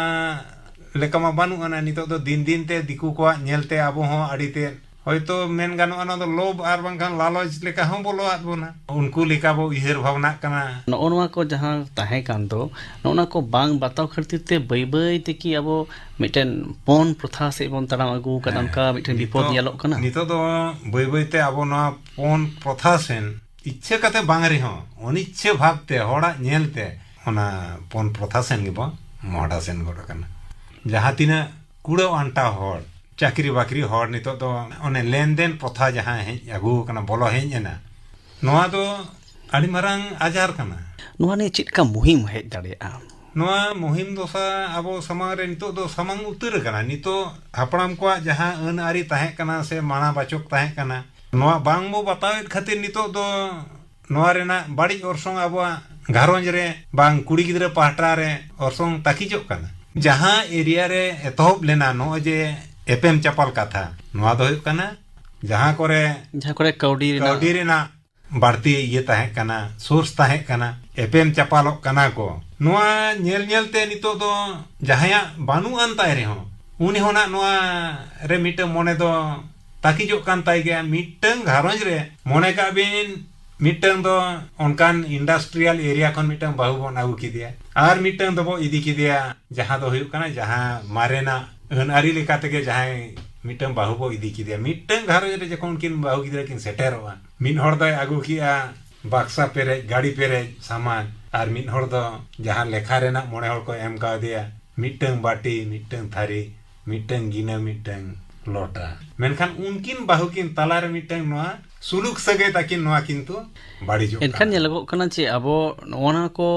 ᱞᱮᱠᱟ ᱢᱟ ᱵᱟᱹᱱᱩᱜ ᱟᱱᱟ᱾ ᱱᱤᱛᱚᱜ ᱫᱚ ᱫᱤᱱ ᱫᱤᱱ ᱛᱮ ᱫᱤᱠᱩ ᱠᱚᱣᱟᱜ ᱧᱮᱞ ᱛᱮ ᱟᱵᱚ ᱦᱚᱸ ᱟᱹᱰᱤ ᱛᱮᱫ, ᱦᱚᱭᱛᱳ ᱢᱮᱱ ᱜᱟᱱᱚᱜᱼᱟ, ᱱᱚᱣᱟ ᱫᱚ ᱞᱳᱵᱷ ᱟᱨ ᱵᱟᱝᱠᱷᱟᱱ ᱞᱟᱞᱚᱪ ᱞᱮᱠᱟ ᱦᱚᱸ ᱵᱚᱞᱚᱣᱟᱫ ᱵᱚᱱᱟ᱾ ᱩᱱᱠᱩ ᱞᱮᱠᱟ ᱵᱚ ᱩᱭᱦᱟᱹᱨ ᱵᱷᱟᱵᱽᱱᱟᱜ ᱠᱟᱱᱟ᱾ ᱱᱚᱜᱼᱚ ᱱᱚᱣᱟ ᱠᱚ ᱡᱟᱦᱟᱸ ᱛᱟᱦᱮᱸ ᱠᱟᱱ ᱫᱚ, ᱱᱚᱜᱼᱚ ᱱᱚᱣᱟ ᱠᱚ ᱵᱟᱝ ᱵᱟᱛᱟᱣ ᱠᱷᱟᱹᱛᱤᱨ ᱛᱮ ᱵᱟᱹᱭ ᱵᱟᱹᱭ ᱛᱮ ᱠᱤ ᱟᱵᱚ ᱢᱤᱫᱴᱮᱱ ᱯᱚᱱ ᱯᱨᱚᱛᱷᱟ ᱥᱮᱫ ᱵᱚᱱ ᱛᱟᱲᱟᱢ ᱟᱹᱜᱩ ᱟᱠᱟᱫᱟ? ᱦᱮᱸ᱾ ᱚᱱᱠᱟ ᱢᱤᱫᱴᱮᱱ ᱵᱤᱯᱚᱫ ᱱᱤᱛᱚᱜ, ᱧᱮᱞᱚᱜ ᱠᱟᱱᱟ᱾ ᱱᱤᱛᱚᱜ ᱫᱚ ᱵᱟᱹᱭ ᱵᱟᱹᱭ ᱛᱮ ᱟᱵᱚ ᱱᱚᱣᱟ ᱯᱚᱱ ᱯᱨᱚᱛᱷᱟ ᱥᱮᱱ ᱤᱪᱪᱷᱟᱹ ᱠᱟᱛᱮ ᱵᱟᱝ ᱨᱮᱦᱚᱸ, ᱚᱱᱤᱪᱪᱷᱟᱹ ᱵᱷᱟᱵᱽ ᱛᱮ, ᱦᱚᱲᱟᱜ ᱧᱮᱞ ᱛᱮ ᱚᱱᱟ ᱯᱚᱱ ᱯᱨᱚᱛᱷᱟ ᱥᱮᱱ ᱜᱮᱵᱚ ᱢᱚᱦᱰᱟ ᱥᱮᱱ ᱜᱚᱫ ᱟᱠᱟᱱᱟ᱾ ᱡᱟᱦᱟᱸ ᱛᱤᱱᱟᱹᱜ ᱠᱩᱲᱟᱹᱣ ᱟᱱᱴᱟᱣ ᱦᱚᱲ, ᱪᱟᱹᱠᱨᱤ ᱵᱟᱹᱠᱨᱤ ᱦᱚᱲ, ᱱᱤᱛᱚᱜ ᱫᱚ ᱚᱱᱮ ᱞᱮᱱᱫᱮᱱ ᱯᱨᱚᱛᱷᱟ ᱡᱟᱦᱟᱸ ᱦᱮᱡ ᱟᱹᱜᱩ ᱟᱠᱟᱱᱟ, ᱵᱚᱞᱚ ᱦᱮᱡ ᱮᱱᱟ, ᱱᱚᱣᱟ ᱫᱚ ᱟᱹᱰᱤ ᱢᱟᱨᱟᱝ ᱟᱡᱟᱨ ᱠᱟᱱᱟ᱾ ᱱᱚᱣᱟ ᱱᱤᱭᱮ ᱪᱮᱫ ᱞᱮᱠᱟ ᱢᱩᱦᱤᱢ ᱦᱮᱡ ᱫᱟᱲᱮᱭᱟᱜᱼᱟ? ᱱᱚᱣᱟ ᱢᱩᱦᱤᱢ ᱫᱚᱥᱟ ᱟᱵᱚ ᱥᱟᱢᱟᱝ ᱨᱮ ᱱᱤᱛᱚᱜ ᱫᱚ ᱥᱟᱢᱟᱝ ᱩᱛᱟᱹᱨ ᱟᱠᱟᱱᱟ᱾ ᱱᱤᱛᱚᱜ ᱦᱟᱯᱲᱟᱢ ᱠᱚᱣᱟᱜ ᱡᱟᱦᱟᱸ ᱟᱹᱱ ᱟᱹᱨᱤ ᱛᱟᱦᱮᱸ ᱠᱟᱱᱟ ᱥᱮ ᱢᱟᱱᱟ ᱵᱟᱪᱚᱠ ᱛᱟᱦᱮᱸ ᱠᱟᱱᱟ, ᱱᱚᱣᱟ ᱵᱟᱝ ᱵᱚ ᱵᱟᱛᱟᱣᱮᱫ ᱠᱷᱟᱹᱛᱤᱨ ᱱᱤᱛᱚᱜ ᱫᱚ ᱱᱚᱣᱟ ᱨᱮᱱᱟᱜ ᱵᱟᱹᱲᱤᱡ ᱚᱨᱥᱚᱝ ᱟᱵᱚᱣᱟᱜ ᱜᱷᱟᱨᱚᱸᱡᱽ ᱨᱮ ᱵᱟᱝ ᱠᱩᱲᱤ ᱜᱤᱫᱽᱨᱟᱹ ᱯᱟᱦᱴᱟ ᱨᱮ ᱚᱨᱥᱚᱝ ᱛᱟᱹᱠᱤᱡᱚᱜ ᱠᱟᱱᱟ᱾ ᱡᱟᱦᱟᱸ ᱮᱨᱤᱭᱟ ᱨᱮ ᱮᱛᱚᱦᱚᱵ ᱞᱮᱱᱟ ᱱᱚᱜᱼᱚᱭ ᱡᱮ ᱮᱯᱮᱢ ᱪᱟᱯᱟᱞ ᱠᱟᱛᱷᱟ, ᱱᱚᱣᱟ ᱫᱚ ᱦᱩᱭᱩᱜ ᱠᱟᱱᱟ ᱡᱟᱦᱟᱸ ᱠᱚᱨᱮ ᱡᱟᱦᱟᱸ ᱠᱚᱨᱮ ᱠᱟᱹᱣᱰᱤ ᱨᱮᱱᱟᱜ ᱠᱟᱹᱣᱰᱤ ᱨᱮᱱᱟᱜ ᱵᱟᱹᱲᱛᱤ ᱤᱭᱟᱹ ᱛᱟᱦᱮᱸ ᱠᱟᱱᱟ, ᱥᱳᱨᱥ ᱛᱟᱦᱮᱸ ᱠᱟᱱᱟ, ᱮᱯᱮᱢ ᱪᱟᱯᱟᱞᱚᱜ ᱠᱟᱱᱟ ᱠᱚ᱾ ᱱᱚᱣᱟ ᱧᱮᱞ ᱧᱮᱞ ᱛᱮ ᱱᱤᱛᱚᱜ ᱫᱚ ᱡᱟᱦᱟᱸᱭᱟᱜ ᱵᱟᱹᱱᱩᱜ ᱟᱱ ᱛᱟᱭ ᱨᱮᱦᱚᱸ, ᱩᱱᱤ ᱦᱚᱸ ᱱᱟᱜ ᱱᱚᱣᱟ ᱨᱮ ᱢᱤᱫᱴᱟᱝ ᱢᱚᱱᱮ ᱫᱚ ᱛᱟᱹᱠᱤᱡᱚᱜ ᱠᱟᱱ ᱛᱟᱭ ᱜᱮᱭᱟ᱾ ᱢᱤᱫᱴᱟᱝ ᱜᱷᱟᱨᱚᱸᱡᱽ ᱨᱮ ᱢᱚᱱᱮ ᱠᱟᱜ ᱵᱤᱱ, ᱢᱤᱫᱴᱟᱝ ᱫᱚ ᱚᱱᱠᱟᱱ ᱤᱱᱰᱟᱥᱴᱨᱤᱭᱟᱞ ᱮᱨᱤᱭᱟ ᱠᱷᱚᱱ ᱢᱤᱫᱴᱟᱝ ᱵᱟᱹᱦᱩ ᱵᱚᱱ ᱟᱹᱜᱩ ᱠᱮᱫᱮᱭᱟ, ᱟᱨ ᱢᱤᱫᱴᱟᱝ ᱫᱚᱵᱚ ᱤᱫᱤ ᱠᱮᱫᱮᱭᱟ ᱡᱟᱦᱟᱸ ᱫᱚ ᱦᱩᱭᱩᱜ ᱠᱟᱱᱟ ᱡᱟᱦᱟᱸ ᱢᱟᱨᱮᱱᱟᱜ ᱟᱹᱱ ᱟᱹᱨᱤ ᱞᱮᱠᱟ ᱛᱮᱜᱮ ᱡᱟᱦᱟᱸᱭ ᱢᱤᱫᱴᱟᱝ ᱵᱟᱹᱦᱩ ᱵᱚ ᱤᱫᱤ ᱠᱮᱫᱮᱭᱟ᱾ ᱢᱤᱫᱴᱟᱝ ᱜᱷᱟᱨᱚᱸᱡᱽ ᱨᱮ ᱡᱚᱠᱷᱚᱱ ᱩᱱᱠᱤᱱ ᱵᱟᱹᱦᱩ ᱜᱤᱫᱽᱨᱟᱹ ᱠᱤᱱ ᱥᱮᱴᱮᱨᱚᱜᱼᱟ, ᱢᱤᱫ ᱦᱚᱲ ᱫᱚᱭ ᱟᱹᱜᱩ ᱠᱮᱜᱼᱟ ᱵᱟᱠᱥᱟ ᱯᱮᱨᱮᱡ, ᱜᱟᱹᱰᱤ ᱯᱮᱨᱮᱡ ᱥᱟᱢᱟᱱ, ᱟᱨ ᱢᱤᱫ ᱦᱚᱲ ᱫᱚ ᱡᱟᱦᱟᱸ ᱞᱮᱠᱷᱟ ᱨᱮᱱᱟᱜ ᱢᱚᱬᱮ ᱦᱚᱲ ᱠᱚ ᱮᱢ ᱠᱟᱣᱫᱮᱭᱟ, ᱢᱤᱫᱴᱟᱝ ᱵᱟᱹᱴᱤ, ᱢᱤᱫᱴᱟᱝ ᱛᱷᱟᱹᱨᱤ, ᱢᱤᱫᱴᱟᱝ ᱜᱤᱱᱟᱹ, ᱢᱤᱫᱴᱟᱝ ᱞᱚᱴᱟ᱾ ᱢᱮᱱᱠᱷᱟᱱ ᱩᱱᱠᱤᱱ ᱵᱟᱹᱦᱩ ᱠᱤᱱ ᱛᱟᱞᱟᱨᱮ ᱢᱤᱫᱴᱟᱝ ᱱᱚᱣᱟ ᱥᱩᱞᱩᱠ ᱥᱟᱹᱜᱟᱹᱭ ᱛᱟᱹᱠᱤᱱ ᱱᱚᱣᱟ ᱠᱤᱱᱛᱩ ᱵᱟᱹᱲᱤᱡᱚᱜ ᱮᱱᱠᱷᱟᱱ ᱠᱟᱱᱟ᱾ ᱧᱮᱞᱚᱜᱚᱜ ᱠᱟᱱᱟ ᱡᱮ ᱟᱵᱚ ᱱᱚᱜᱼᱚ ᱱᱚᱣᱟ ᱠᱚ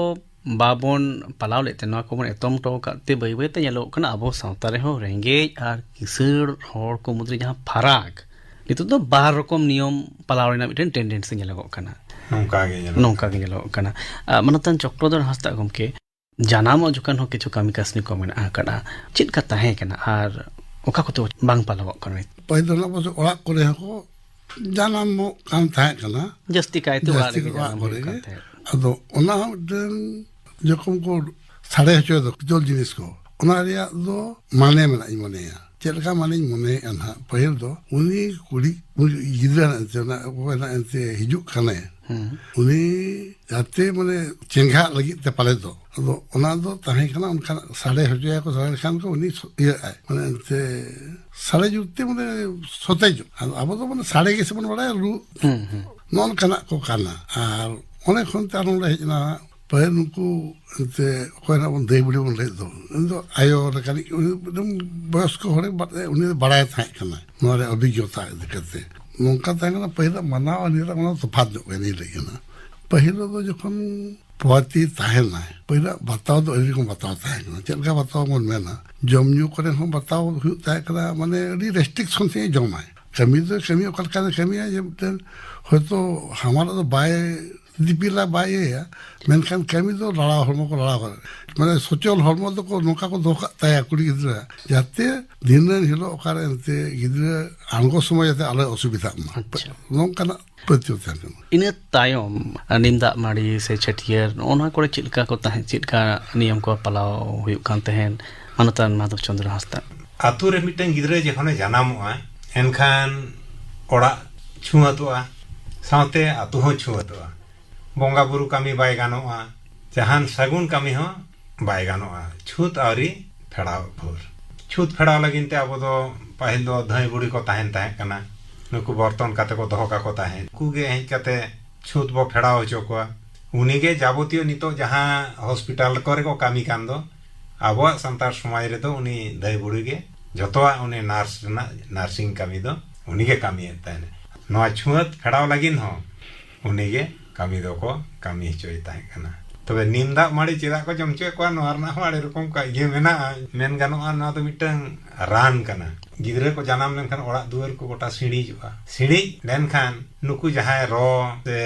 ᱵᱟᱵᱚᱱ ᱯᱟᱞᱟᱣ ᱞᱮᱫ ᱛᱮ, ᱱᱚᱣᱟ ᱠᱚᱵᱚᱱ ᱮᱛᱚᱢ ᱦᱚᱴᱚ ᱟᱠᱟᱫ ᱛᱮ, ᱵᱟᱹᱭ ᱵᱟᱹᱭ ᱛᱮ ᱧᱮᱞᱚᱜᱚᱜ ᱠᱟᱱᱟ ᱟᱵᱚ ᱥᱟᱶᱛᱟ ᱨᱮᱦᱚᱸ ᱨᱮᱸᱜᱮᱡ ᱟᱨ ᱠᱤᱥᱟᱹᱬ ᱦᱚᱲ ᱠᱚ ᱢᱩᱫᱽᱨᱮ ᱡᱟᱦᱟᱸ ᱯᱷᱟᱨᱟᱠ, ᱱᱤᱛᱚᱜ ᱫᱚ ᱵᱟᱨ ᱨᱚᱠᱚᱢ ᱱᱤᱭᱚᱢ ᱯᱟᱞᱟᱣ ᱨᱮᱱᱟᱜ ᱢᱤᱫᱴᱮᱱ ᱴᱮᱱᱰᱮᱱᱥᱤ ᱧᱮᱞᱚᱜᱚᱜ ᱠᱟᱱᱟ᱾ ᱱᱚᱝᱠᱟ ᱜᱮ ᱧᱮᱞᱚᱜ ᱱᱚᱝᱠᱟ ᱜᱮ ᱧᱮᱞᱚᱜᱚᱜ ᱠᱟᱱᱟ᱾ ᱟᱨ ᱢᱟᱱᱚᱛᱟᱱ ᱪᱚᱠᱨᱚᱫᱷᱚᱨ ᱦᱟᱸᱥᱫᱟ ᱜᱚᱢᱠᱮ, ᱡᱟᱱᱟᱢᱚᱜ ᱡᱚᱠᱷᱚᱱ ᱦᱚᱸ ᱠᱤᱪᱷᱩ ᱠᱟᱹᱢᱤ ᱠᱟᱹᱥᱱᱤ ᱠᱚ ᱢᱮᱱᱟᱜ ᱟᱠᱟᱫᱼᱟ, ᱪᱮᱫ ᱞᱮᱠᱟ ᱛᱟᱦᱮᱸ ᱠᱟᱱᱟ ᱟᱨ ᱚᱠᱟ ᱠᱚᱛᱮ ᱵᱟᱝ ᱯᱟᱞᱟᱣᱚᱜ ᱠᱟᱱᱟ? ᱯᱟᱹᱦᱤᱞ ᱫᱚ ᱱᱟᱜ ᱯᱟᱥᱮᱡ ᱚᱲᱟᱜ ᱠᱚᱨᱮ ᱦᱚᱸᱠᱚ ᱡᱟᱱᱟᱢᱚᱜ ᱠᱟᱱ ᱛᱟᱦᱮᱸ ᱠᱟᱱᱟ᱾ ᱡᱟᱹᱥᱛᱤ ᱠᱟᱭᱛᱮ ᱚᱲᱟᱜ ᱡᱟᱹᱥᱛᱤ ᱨᱮᱜᱮ ᱚᱲᱟᱜ ᱡᱟᱱᱟᱢ ᱠᱚᱨᱮ ᱦᱩᱭᱩᱜ ᱜᱮ᱾ ᱠᱟᱱ ᱛᱟᱦᱮᱸᱫ᱾ ᱟᱫᱚ ᱚᱱᱟ ᱦᱚᱸ ᱢᱤᱫᱴᱮᱱ ᱡᱚᱠᱷᱚᱱ ᱠᱚ ᱥᱟᱰᱮ ᱦᱚᱪᱚᱭ ᱫᱚ ᱠᱤᱛᱚᱞ ᱡᱤᱱᱤᱥ ᱠᱚ, ᱚᱱᱟ ᱨᱮᱭᱟᱜ ᱫᱚ ᱢᱟᱱᱮ ᱢᱮᱱᱟᱜ ᱤᱧ ᱢᱚᱱᱮᱭᱟ᱾ ᱪᱮᱫ ᱞᱮᱠᱟ ᱢᱟᱱᱮᱧ ᱢᱚᱱᱮᱭᱮᱫᱼᱟ ᱱᱟᱦᱟᱜ, ᱯᱟᱹᱦᱤᱞ ᱫᱚ ᱩᱱᱤ ᱠᱩᱲᱤ, ᱩᱱᱤ ᱜᱤᱫᱽᱨᱟᱹ ᱮᱱᱛᱮ, ᱚᱱᱟ ᱚᱠᱚᱭ ᱱᱟᱦᱟᱜ ᱮᱱᱛᱮ ᱦᱤᱡᱩᱜ ᱠᱟᱱᱟᱭ, ᱦᱩᱸ᱾ ᱩᱱᱤ ᱡᱟᱛᱮ ᱢᱟᱱᱮ ᱪᱮᱸᱜᱷᱟᱜ ᱞᱟᱹᱜᱤᱫ ᱛᱮ ᱯᱟᱞᱮ ᱫᱚ᱾ ᱟᱫᱚ ᱚᱱᱟ ᱫᱚ ᱛᱟᱦᱮᱸ ᱠᱟᱱᱟ ᱚᱱᱠᱟᱱᱟᱜ ᱥᱟᱰᱮ ᱦᱚᱪᱚᱭᱟᱠᱚ, ᱥᱟᱰᱮ ᱞᱮᱠᱷᱟᱱ ᱠᱚ ᱩᱱᱤ ᱥᱚ-, ᱤᱭᱟᱹᱜ ᱟᱭ, ᱢᱟᱱᱮ ᱮᱱᱛᱮ ᱥᱟᱰᱮ ᱡᱩᱛ ᱛᱮ ᱢᱟᱱᱮ ᱥᱚᱛᱮᱡᱚᱜ᱾ ᱟᱫᱚ ᱟᱵᱚ ᱫᱚ ᱢᱟᱱᱮ ᱥᱟᱰᱮ ᱜᱮᱥᱮ ᱵᱚᱱ ᱵᱟᱲᱟᱭᱟ, ᱨᱩ᱾ ᱦᱩᱸ, ᱦᱩᱸ᱾ ᱱᱚᱜᱼᱚ ᱱᱚᱝᱠᱟᱱᱟᱜ ᱠᱚ ᱠᱟᱱᱟ᱾ ᱟᱨ ᱚᱱᱮ ᱠᱷᱚᱱ ᱛᱮ ᱟᱨᱚ ᱱᱚᱰᱮ ᱦᱮᱡ ᱮᱱᱟ, ᱯᱟᱹᱦᱤᱞ ᱱᱩᱠᱩ ᱮᱱᱛᱮ ᱚᱠᱚᱭ ᱱᱟᱜ ᱵᱚᱱ ᱫᱟᱹᱭ ᱵᱩᱰᱷᱤ ᱵᱚᱱ ᱞᱟᱹᱭᱮᱫ ᱫᱚ, ᱩᱱᱤ ᱫᱚ ᱟᱭᱳ ᱞᱮᱠᱟᱱᱤᱡ, ᱩᱱᱤ ᱮᱠᱫᱚᱢ ᱵᱚᱭᱚᱥᱠᱚ ᱦᱚᱲᱮ ᱵᱟ-, ᱩᱱᱤ ᱫᱚ ᱵᱟᱲᱟᱭ ᱛᱟᱦᱮᱸ ᱠᱟᱱᱟ ᱱᱚᱣᱟ ᱨᱮᱭᱟᱜ ᱚᱵᱷᱤᱜᱽᱜᱚᱛᱟ ᱤᱫᱤ ᱠᱟᱛᱮ᱾ ᱱᱚᱝᱠᱟ ᱛᱟᱦᱮᱸ ᱠᱟᱱᱟ ᱯᱟᱹᱦᱤᱞᱟᱜ ᱢᱟᱱᱟᱣ ᱟᱨ ᱱᱤᱭᱟᱹ ᱫᱚ ᱚᱱᱟ ᱛᱚᱯᱷᱟᱛ ᱧᱚᱜ ᱜᱮ ᱤᱧ ᱞᱟᱹᱭ ᱠᱟᱱᱟ᱾ ᱯᱟᱹᱦᱤᱞ ᱨᱮᱫᱚ ᱡᱚᱠᱷᱚᱱ ᱯᱚᱣᱟᱛᱤ ᱛᱟᱦᱮᱱᱟᱭ, ᱯᱟᱹᱦᱤᱞᱟᱜ ᱵᱟᱛᱟᱣ ᱫᱚ ᱟᱹᱰᱤ ᱨᱚᱠᱚᱢ ᱵᱟᱛᱟᱣ ᱛᱟᱦᱮᱸ ᱠᱟᱱᱟ᱾ ᱪᱮᱫ ᱞᱮᱠᱟ ᱵᱟᱛᱟᱣ ᱵᱚᱱ ᱢᱮᱱᱟ, ᱡᱚᱢ ᱧᱩ ᱠᱚᱨᱮ ᱦᱚᱸ ᱵᱟᱛᱟᱣ ᱦᱩᱭᱩᱜ ᱛᱟᱦᱮᱸ ᱠᱟᱱᱟ, ᱢᱟᱱᱮ ᱟᱹᱰᱤ ᱨᱮᱥᱴᱨᱤᱠᱥᱚᱱ ᱥᱮ ᱡᱚᱢᱟᱭ᱾ ᱠᱟᱹᱢᱤ ᱫᱚ ᱠᱟᱹᱢᱤ ᱚᱠᱟ ᱞᱮᱠᱟᱱ ᱠᱟᱹᱢᱤᱭᱟ, ᱡᱮ ᱢᱤᱫᱴᱮᱱ ᱦᱚᱭᱛᱳ ᱦᱟᱢᱟᱞᱟᱜ ᱫᱚ ᱵᱟᱭ ᱫᱤᱯᱤᱞᱟ, ᱵᱟᱭ ᱤᱭᱟᱹᱭᱟ, ᱢᱮᱱᱠᱷᱟᱱ ᱠᱟᱹᱢᱤ ᱫᱚ ᱞᱟᱲᱟᱣ ᱦᱚᱲᱢᱚ ᱠᱚ ᱞᱟᱲᱟᱣ ᱠᱟᱜᱼᱟ᱾ ᱢᱟᱱᱮ ᱥᱚᱪᱚᱞ ᱦᱚᱲᱢᱚ ᱫᱚᱠᱚ ᱱᱚᱝᱠᱟ ᱠᱚ ᱫᱚᱦᱚ ᱠᱟᱜ ᱛᱟᱭᱟ ᱠᱩᱲᱤ ᱜᱤᱫᱽᱨᱟᱹ, ᱡᱟᱛᱮ ᱫᱷᱤᱱᱟᱹᱝ ᱦᱤᱞᱳᱜ ᱚᱠᱟᱨᱮ ᱮᱱᱛᱮ ᱜᱤᱫᱽᱨᱟᱹ ᱟᱬᱜᱚ ᱥᱚᱢᱚᱭ ᱡᱟᱛᱮ ᱟᱞᱚᱭ ᱚᱥᱩᱵᱤᱫᱷᱟᱜ ᱢᱟ᱾ ᱟᱪᱪᱷᱟ᱾ ᱱᱚᱝᱠᱟᱱᱟᱜ ᱯᱟᱹᱛᱭᱟᱹᱣ ᱛᱟᱦᱮᱸ ᱠᱟᱱᱟ᱾ ᱤᱱᱟᱹ ᱛᱟᱭᱚᱢ ᱱᱤᱢ ᱫᱟᱜ ᱢᱟᱹᱲᱤ ᱥᱮ ᱪᱷᱟᱹᱴᱭᱟᱹᱨ, ᱱᱚᱜᱼᱚ ᱱᱚᱣᱟ ᱠᱚᱨᱮ ᱪᱮᱫ ᱞᱮᱠᱟ ᱠᱚ ᱛᱟᱦᱮᱸ, ᱪᱮᱫ ᱞᱮᱠᱟ ᱱᱤᱭᱚᱢ ᱠᱚ ᱯᱟᱞᱟᱣ ᱦᱩᱭᱩᱜ ᱠᱟᱱ ᱛᱟᱦᱮᱸᱫ, ᱢᱟᱱᱚᱛᱟᱱ ᱢᱟᱫᱷᱚᱵ ᱪᱚᱸᱫᱽᱨᱚ ᱦᱟᱸᱥᱫᱟ? ᱟᱛᱳ ᱨᱮ ᱢᱤᱫᱴᱟᱝ ᱜᱤᱫᱽᱨᱟᱹ ᱡᱚᱠᱷᱚᱱᱮ ᱡᱟᱱᱟᱢᱚᱜᱼᱟ, ᱮᱱᱠᱷᱟᱱ ᱚᱲᱟᱜ ᱪᱷᱩᱸᱛᱚᱜᱼᱟ, ᱥᱟᱶᱛᱮ ᱟᱹᱛᱩ ᱦᱚᱸ ᱪᱷᱩᱣᱟᱹᱛᱚᱜᱼᱟ᱾ ᱵᱚᱸᱜᱟ ᱵᱩᱨᱩ ᱠᱟᱹᱢᱤ ᱵᱟᱭ ᱜᱟᱱᱚᱜᱼᱟ, ᱡᱟᱦᱟᱱ ᱥᱟᱹᱜᱩᱱ ᱠᱟᱹᱢᱤ ᱦᱚᱸ ᱵᱟᱭ ᱜᱟᱱᱚᱜᱼᱟ, ᱪᱷᱩᱛ ᱟᱹᱣᱨᱤ ᱯᱷᱮᱲᱟᱣ ᱵᱷᱳᱨ᱾ ᱪᱷᱩᱛ ᱯᱷᱮᱲᱟᱣ ᱞᱟᱹᱜᱤᱫ ᱛᱮ ᱟᱵᱚ ᱫᱚ ᱯᱟᱹᱦᱤᱞ ᱫᱚ ᱫᱷᱟᱹᱭ ᱵᱩᱲᱦᱤ ᱠᱚ ᱛᱟᱦᱮᱱ ᱛᱟᱦᱮᱸ ᱠᱟᱱᱟ, ᱱᱩᱠᱩ ᱵᱚᱨᱛᱚᱱ ᱠᱟᱛᱮ ᱠᱚ ᱫᱚᱦᱚ ᱠᱟᱠᱚ ᱛᱟᱦᱮᱸᱫ, ᱩᱱᱠᱩ ᱜᱮ ᱦᱮᱡ ᱠᱟᱛᱮ ᱪᱷᱩᱛ ᱵᱚ ᱯᱷᱮᱲᱟᱣ ᱦᱚᱪᱚ ᱠᱚᱣᱟ᱾ ᱩᱱᱤᱜᱮ ᱡᱟᱵᱚᱛᱤᱭᱚ ᱱᱤᱛᱚᱜ ᱡᱟᱦᱟᱸ ᱦᱚᱥᱯᱤᱴᱟᱞ ᱠᱚᱨᱮ ᱠᱚ ᱠᱟᱹᱢᱤ ᱠᱟᱱ ᱫᱚ, ᱟᱵᱚᱣᱟᱜ ᱥᱟᱱᱛᱟᱲ ᱥᱚᱢᱟᱡᱽ ᱨᱮᱫᱚ ᱩᱱᱤ ᱫᱷᱟᱹᱭ ᱵᱩᱲᱦᱤ ᱜᱮ ᱡᱚᱛᱚᱣᱟᱜ ᱩᱱᱤ ᱱᱟᱨᱥ ᱨᱮᱱᱟᱜ ᱱᱟᱨᱥᱤᱝ ᱠᱟᱹᱢᱤ ᱫᱚ ᱩᱱᱤᱜᱮ ᱠᱟᱹᱢᱤᱭᱮᱫ ᱛᱟᱦᱮᱱᱟ᱾ ᱱᱚᱣᱟ ᱪᱷᱩᱣᱟᱹᱛ ᱯᱷᱮᱲᱟᱣ ᱞᱟᱹᱜᱤᱫ ᱦᱚᱸ ᱩᱱᱤᱜᱮ ᱠᱟᱹᱢᱤ ᱫᱚᱠᱚ ᱠᱟᱹᱢᱤ ᱦᱚᱪᱚᱭ ᱛᱟᱦᱮᱸ ᱠᱟᱱᱟ᱾ ᱛᱚᱵᱮ ᱱᱤᱢ ᱫᱟᱜ ᱢᱟᱹᱲᱤ ᱪᱮᱫᱟᱜ ᱠᱚ ᱡᱚᱢ ᱦᱚᱪᱚᱭᱮᱫ ᱠᱚᱣᱟ, ᱱᱚᱣᱟ ᱨᱮᱱᱟᱜ ᱦᱚᱸ ᱟᱹᱰᱤ ᱨᱚᱠᱚᱢ ᱠᱟ-, ᱤᱭᱟᱹ ᱢᱮᱱᱟᱜᱼᱟ᱾ ᱢᱮᱱ ᱜᱟᱱᱚᱜᱼᱟ, ᱱᱚᱣᱟ ᱫᱚ ᱢᱤᱫᱴᱟᱝ ᱨᱟᱱ ᱠᱟᱱᱟ᱾ ᱜᱤᱫᱽᱨᱟᱹ ᱠᱚ ᱡᱟᱱᱟᱢ ᱞᱮᱱᱠᱷᱟᱱ ᱚᱲᱟᱜ ᱫᱩᱣᱟᱹᱨ ᱠᱚ ᱜᱚᱴᱟ ᱥᱤᱬᱤᱡᱚᱜᱼᱟ᱾ ᱥᱤᱬᱤᱡ ᱞᱮᱱᱠᱷᱟᱱ ᱱᱩᱠᱩ ᱡᱟᱦᱟᱸᱭ ᱨᱚ ᱥᱮ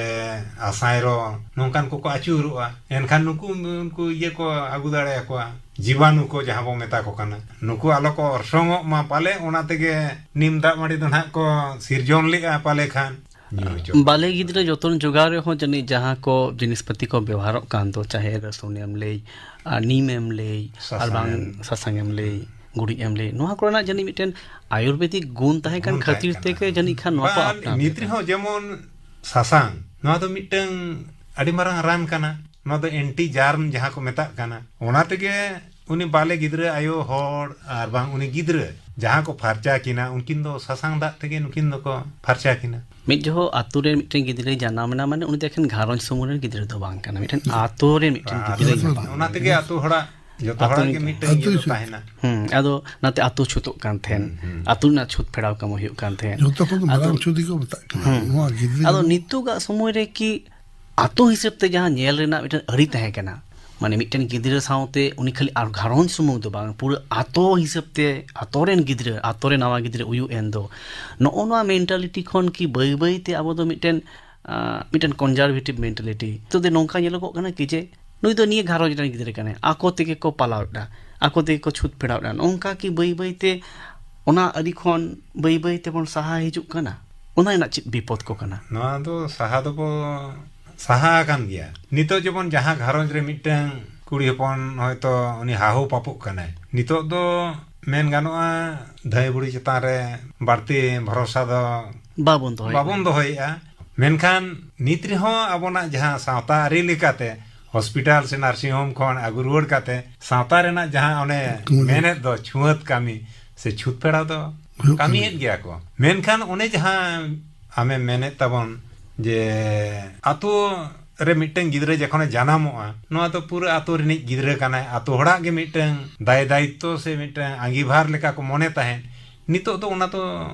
ᱟᱥᱟᱭ ᱨᱚ ᱱᱚᱝᱠᱟᱱ ᱠᱚᱠᱚ ᱟᱹᱪᱩᱨᱚᱜᱼᱟ᱾ ᱮᱱᱠᱷᱟᱱ ᱱᱩᱠᱩ, ᱩᱱᱠᱩ ᱤᱭᱟᱹ ᱠᱚ ᱟᱹᱜᱩ ᱫᱟᱲᱮᱭᱟᱠᱚᱣᱟ, ᱡᱤᱵᱟᱱᱩ ᱠᱚ ᱡᱟᱦᱟᱸ ᱵᱚ ᱢᱮᱛᱟ ᱠᱚ ᱠᱟᱱᱟ, ᱱᱩᱠᱩ ᱟᱞᱚ ᱠᱚ ᱚᱨᱥᱚᱝᱚᱜ ᱢᱟ ᱯᱟᱞᱮ, ᱚᱱᱟ ᱛᱮᱜᱮ ᱱᱤᱢ ᱫᱟᱜ ᱢᱟᱹᱰᱤ ᱫᱚ ᱱᱟᱦᱟᱜ ᱠᱚ ᱥᱤᱨᱡᱚᱱ ᱞᱮᱜᱼᱟ ᱯᱟᱞᱮ ᱠᱷᱟᱱ᱾ ᱧᱩ ᱦᱚᱪᱚ ᱠᱚᱣᱟ᱾ ᱵᱟᱞᱮ ᱜᱤᱫᱽᱨᱟᱹ ᱡᱚᱛᱚᱱ ᱡᱚᱜᱟᱣ ᱨᱮᱦᱚᱸ ᱡᱟᱹᱱᱤᱡ ᱡᱟᱦᱟᱸ ᱠᱚ ᱡᱤᱱᱤᱥ ᱯᱟᱹᱛᱤ ᱠᱚ ᱵᱮᱣᱦᱟᱨᱚᱜ ᱠᱟᱱ ᱫᱚ, ᱪᱟᱦᱮ ᱨᱟᱹᱥᱩᱱ ᱮᱢ ᱞᱟᱹᱭ, ᱟᱨ ᱱᱤᱢ ᱮᱢ ᱞᱟᱹᱭ, ᱟᱨ ᱥᱟᱥᱟᱝ ᱵᱟᱝ ᱮᱢ᱾ ᱥᱟᱥᱟᱝ ᱮᱢ ᱞᱟᱹᱭ, ᱜᱩᱨᱤᱡ ᱮᱢ ᱞᱟᱹᱭ, ᱱᱚᱣᱟ ᱠᱚᱨᱮᱱᱟᱜ ᱡᱟᱹᱱᱤᱡ ᱢᱤᱫᱴᱮᱱ ᱟᱭᱩᱨᱵᱮᱫᱤᱠ ᱜᱩᱱ ᱛᱟᱦᱮᱸ ᱠᱟᱱ ᱜᱩᱱ ᱠᱷᱟᱹᱛᱤᱨ ᱛᱟᱦᱮᱸ ᱠᱟᱱᱟ᱾ ᱛᱮᱜᱮ ᱡᱟᱹᱱᱤᱡ ᱠᱷᱟᱱ ᱱᱚᱣᱟ ᱠᱚ ᱵᱟᱝ, ᱟᱯᱱᱟᱨ ᱱᱤᱛ ᱞᱮᱫᱟ᱾ ᱨᱮᱦᱚᱸ ᱡᱮᱢᱚᱱ ᱥᱟᱥᱟᱝ, ᱱᱚᱣᱟ ᱫᱚ ᱢᱤᱫᱴᱟᱝ ᱟᱹᱰᱤ ᱢᱟᱨᱟᱝ ᱨᱟᱱ ᱠᱟᱱᱟ᱾ ᱱᱚᱣᱟ ᱫᱚ ᱮᱱᱴᱤ ᱡᱟᱨᱢ ᱡᱟᱦᱟᱸ ᱠᱚ ᱢᱮᱛᱟᱜ ᱠᱟᱱᱟ, ᱚᱱᱟ ᱛᱮᱜᱮ ᱩᱱᱤ ᱵᱟᱞᱮ ᱜᱤᱫᱽᱨᱟᱹ ᱟᱭᱳ ᱦᱚᱲ ᱟᱨ ᱵᱟᱝ ᱩᱱᱤ ᱜᱤᱫᱽᱨᱟᱹ ᱡᱟᱦᱟᱸ ᱠᱚ ᱯᱷᱟᱨᱪᱟ ᱠᱤᱱᱟ, ᱩᱱᱠᱤᱱ ᱫᱚ ᱥᱟᱥᱟᱝ ᱫᱟᱜ ᱛᱮᱜᱮ ᱱᱩᱠᱤᱱ ᱫᱚᱠᱚ ᱯᱷᱟᱨᱪᱟ ᱠᱤᱱᱟ᱾ ᱢᱤᱫ ᱡᱚᱦᱚᱜ ᱟᱛᱳ ᱨᱮ ᱢᱤᱫᱴᱮᱱ ᱜᱤᱫᱽᱨᱟᱹᱭ ᱡᱟᱱᱟᱢ ᱮᱱᱟ, ᱢᱟᱱᱮ ᱩᱱᱤ ᱫᱚ ᱮᱠᱷᱮᱱ ᱜᱷᱟᱨᱚᱸᱡᱽ ᱥᱩᱢᱩᱝ ᱨᱮᱱ ᱜᱤᱫᱽᱨᱟᱹ ᱫᱚ ᱵᱟᱝ ᱠᱟᱱᱟ, ᱢᱤᱫᱴᱮᱱ ᱟᱛᱳ ᱨᱮ ᱢᱤᱫᱴᱮᱱ ᱟᱨ ᱜᱤᱫᱽᱨᱟᱹᱭ ᱡᱟᱱᱟᱢ ᱚᱱᱟ ᱛᱮᱜᱮ ᱟᱛᱳ ᱦᱚᱲᱟᱜ ᱡᱚᱛᱚ ᱟᱛᱳ ᱦᱚᱲᱟᱜ ᱜᱮ ᱨᱮᱱ ᱢᱤᱫᱴᱟᱝ ᱟᱛᱳ ᱤᱭᱟᱹ ᱫᱚ ᱥᱩ- ᱛᱟᱦᱮᱱᱟ᱾ ᱦᱩᱸ, ᱟᱫᱚ ᱚᱱᱟᱛᱮ ᱟᱛᱳ ᱪᱷᱩᱛᱚᱜ ᱠᱟᱱ ᱛᱟᱦᱮᱸᱱ, ᱦᱩᱸ, ᱦᱩᱸ᱾ ᱟᱛᱳ ᱨᱮᱱᱟᱜ ᱪᱷᱩᱛ ᱯᱷᱮᱲᱟᱣ ᱠᱟᱹᱢᱤ ᱦᱩᱭᱩᱜ ᱠᱟᱱ ᱛᱟᱦᱮᱸᱱ᱾ ᱡᱚᱛᱚ ᱠᱷᱚᱱ ᱫᱚ ᱟᱫᱚ ᱢᱟᱨᱟᱝ ᱪᱷᱩᱛ ᱜᱮᱠᱚ ᱢᱮᱛᱟᱜ ᱠᱟᱱᱟ᱾ ᱦᱩᱸ᱾ ᱱᱚᱣᱟ ᱜᱤᱫᱽᱨᱟᱹ ᱟᱫᱚ ᱡᱮᱢᱚᱱ ᱱᱤᱛᱚᱜᱟᱜ ᱥᱚᱢᱚᱭ ᱨᱮ ᱠᱤ ᱟᱛᱳ ᱦᱤᱥᱟᱹᱵ ᱛᱮ ᱡᱟᱦᱟᱸ ᱧᱮᱞ ᱨᱮᱱᱟᱜ ᱢᱤᱫᱴᱮᱱ ᱟᱹᱨᱤ ᱛᱟᱦᱮᱸ ᱠᱟᱱᱟ, ᱢᱟᱱᱮ ᱢᱤᱫᱴᱮᱱ ᱜᱤᱫᱽᱨᱟᱹ ᱥᱟᱶᱛᱮ ᱩᱱᱤ ᱠᱷᱟᱹᱞᱤ ᱟᱨ ᱜᱷᱟᱨᱚᱸᱡᱽ ᱥᱩᱢᱩᱝ ᱫᱚ ᱵᱟᱝ, ᱯᱩᱨᱟᱹ ᱟᱛᱳ ᱦᱤᱥᱟᱹᱵ ᱛᱮ, ᱟᱛᱳ ᱨᱮᱱ ᱜᱤᱫᱽᱨᱟᱹ, ᱟᱛᱳ ᱨᱮ ᱱᱟᱣᱟ ᱜᱤᱫᱽᱨᱟᱹ ᱩᱭᱩᱜ ᱮᱱ ᱫᱚ, ᱱᱚᱜᱼᱚ ᱱᱚᱣᱟ ᱢᱮᱱᱴᱟᱞᱤᱴᱤ ᱠᱷᱚᱱ ᱠᱤ ᱵᱟᱹᱭ ᱵᱟᱹᱭ ᱛᱮ ᱟᱵᱚ ᱫᱚ ᱢᱤᱫᱴᱮᱱ, ᱟᱸ, ᱢᱤᱫᱴᱮᱱ ᱠᱚᱱᱡᱟᱨᱵᱷᱮᱴᱤᱵᱷ ᱢᱮᱱᱴᱟᱞᱤᱴᱤ? ᱱᱤᱛᱚᱜ ᱫᱚ ᱱᱚᱝᱠᱟ ᱧᱮᱞᱚᱜᱚᱜ ᱠᱟᱱᱟ ᱠᱤ ᱡᱮ ᱱᱩᱭ ᱫᱚ ᱱᱤᱭᱟᱹ ᱜᱷᱟᱨᱚᱸᱡᱽ ᱨᱮᱱ ᱜᱤᱫᱽᱨᱟᱹ ᱠᱟᱱᱟᱭ, ᱟᱠᱚ ᱛᱮᱜᱮ ᱠᱚ ᱯᱟᱞᱟᱣ ᱮᱫᱟ, ᱟᱠᱚ ᱛᱮᱜᱮ ᱠᱚ ᱪᱷᱩᱛ ᱯᱷᱮᱲᱟᱣ ᱮᱫᱟ᱾ ᱱᱚᱝᱠᱟ ᱠᱤ ᱵᱟᱹᱭ ᱵᱟᱹᱭ ᱛᱮ ᱚᱱᱟ ᱟᱹᱨᱤ ᱠᱷᱚᱱ ᱵᱟᱹᱭ ᱵᱟᱹᱭ ᱛᱮᱵᱚᱱ ᱥᱟᱦᱟ ᱦᱤᱡᱩᱜ ᱠᱟᱱᱟ? ᱚᱱᱟ ᱨᱮᱱᱟᱜ ᱪᱮᱫ ᱵᱤᱯᱚᱫ ᱠᱚ ᱠᱟᱱᱟ? ᱱᱚᱣᱟ ᱫᱚ ᱥᱟᱦᱟ ᱫᱚᱵᱚ ᱥᱟᱦᱟ ᱟᱠᱟᱱ ᱜᱮᱭᱟ᱾ ᱱᱤᱛᱚᱜ ᱡᱮᱢᱚᱱ ᱡᱟᱦᱟᱸ ᱜᱷᱟᱨᱚᱸᱡᱽ ᱨᱮ ᱢᱤᱫᱴᱟᱝ ᱠᱩᱲᱤ ᱦᱚᱯᱚᱱ ᱦᱚᱭᱛᱚ ᱩᱱᱤ ᱦᱟᱦᱩ ᱯᱟᱯᱚᱜ ᱠᱟᱱᱟᱭ, ᱱᱤᱛᱚᱜ ᱫᱚ ᱢᱮᱱ ᱜᱟᱱᱚᱜᱼᱟ ᱫᱷᱟᱹᱭ ᱵᱩᱲᱦᱤ ᱪᱮᱛᱟᱱ ᱨᱮ ᱵᱟᱹᱲᱛᱤ ᱵᱷᱚᱨᱚᱥᱟ ᱫᱚ ᱵᱟᱵᱚᱱ ᱫᱚᱦᱚᱭᱮᱫᱟ᱾ ᱵᱟᱵᱚᱱ ᱫᱚᱦᱚᱭᱮᱫᱼᱟ᱾ ᱢᱮᱱᱠᱷᱟᱱ ᱱᱤᱛ ᱨᱮᱦᱚᱸ ᱟᱵᱚᱱᱟᱜ ᱡᱟᱦᱟᱸ ᱥᱟᱶᱛᱟ ᱟᱹᱨᱤ ᱞᱮᱠᱟᱛᱮ ᱦᱚᱥᱯᱤᱴᱟᱞ ᱥᱮ ᱱᱟᱨᱥᱤᱝ ᱦᱳᱢ ᱠᱷᱚᱱ ᱟᱹᱜᱩ ᱨᱩᱣᱟᱹᱲ ᱠᱟᱛᱮ ᱥᱟᱶᱛᱟ ᱨᱮᱱᱟᱜ ᱡᱟᱦᱟᱸ ᱚᱱᱮ ᱢᱮᱱᱮᱫ ᱫᱚ ᱪᱷᱩᱣᱟᱹᱛ ᱠᱟᱹᱢᱤ ᱥᱮ ᱪᱷᱩᱛ ᱯᱷᱮᱲᱟᱣ ᱫᱚ ᱠᱟᱹᱢᱤᱭᱮᱫ ᱜᱮᱭᱟ ᱠᱚ᱾ ᱢᱮᱱᱠᱷᱟᱱ ᱚᱱᱮ ᱡᱟᱦᱟᱸ ᱟᱢᱮᱢ ᱢᱮᱱᱮᱫ ᱛᱟᱵᱚᱱ ᱡᱮ ᱟᱛᱳ ᱨᱮ ᱢᱤᱫᱴᱟᱝ ᱜᱤᱫᱽᱨᱟᱹ ᱡᱚᱠᱷᱚᱱᱮ ᱡᱟᱱᱟᱢᱚᱜᱼᱟ, ᱱᱚᱣᱟ ᱫᱚ ᱯᱩᱨᱟᱹ ᱟᱛᱳ ᱨᱤᱱᱤᱡ ᱜᱤᱫᱽᱨᱟᱹ ᱠᱟᱱᱟᱭ, ᱟᱛᱳ ᱦᱚᱲᱟᱜ ᱜᱮ ᱢᱤᱫᱴᱟᱝ ᱫᱟᱭ ᱫᱟᱭᱤᱛᱛᱚ ᱥᱮ ᱢᱤᱫᱴᱟᱝ ᱟᱸᱜᱤᱵᱷᱟᱨ ᱞᱮᱠᱟ ᱠᱚ ᱢᱚᱱᱮ ᱛᱟᱦᱮᱸᱫ, ᱱᱤᱛᱚᱜ ᱫᱚ ᱚᱱᱟ ᱫᱚ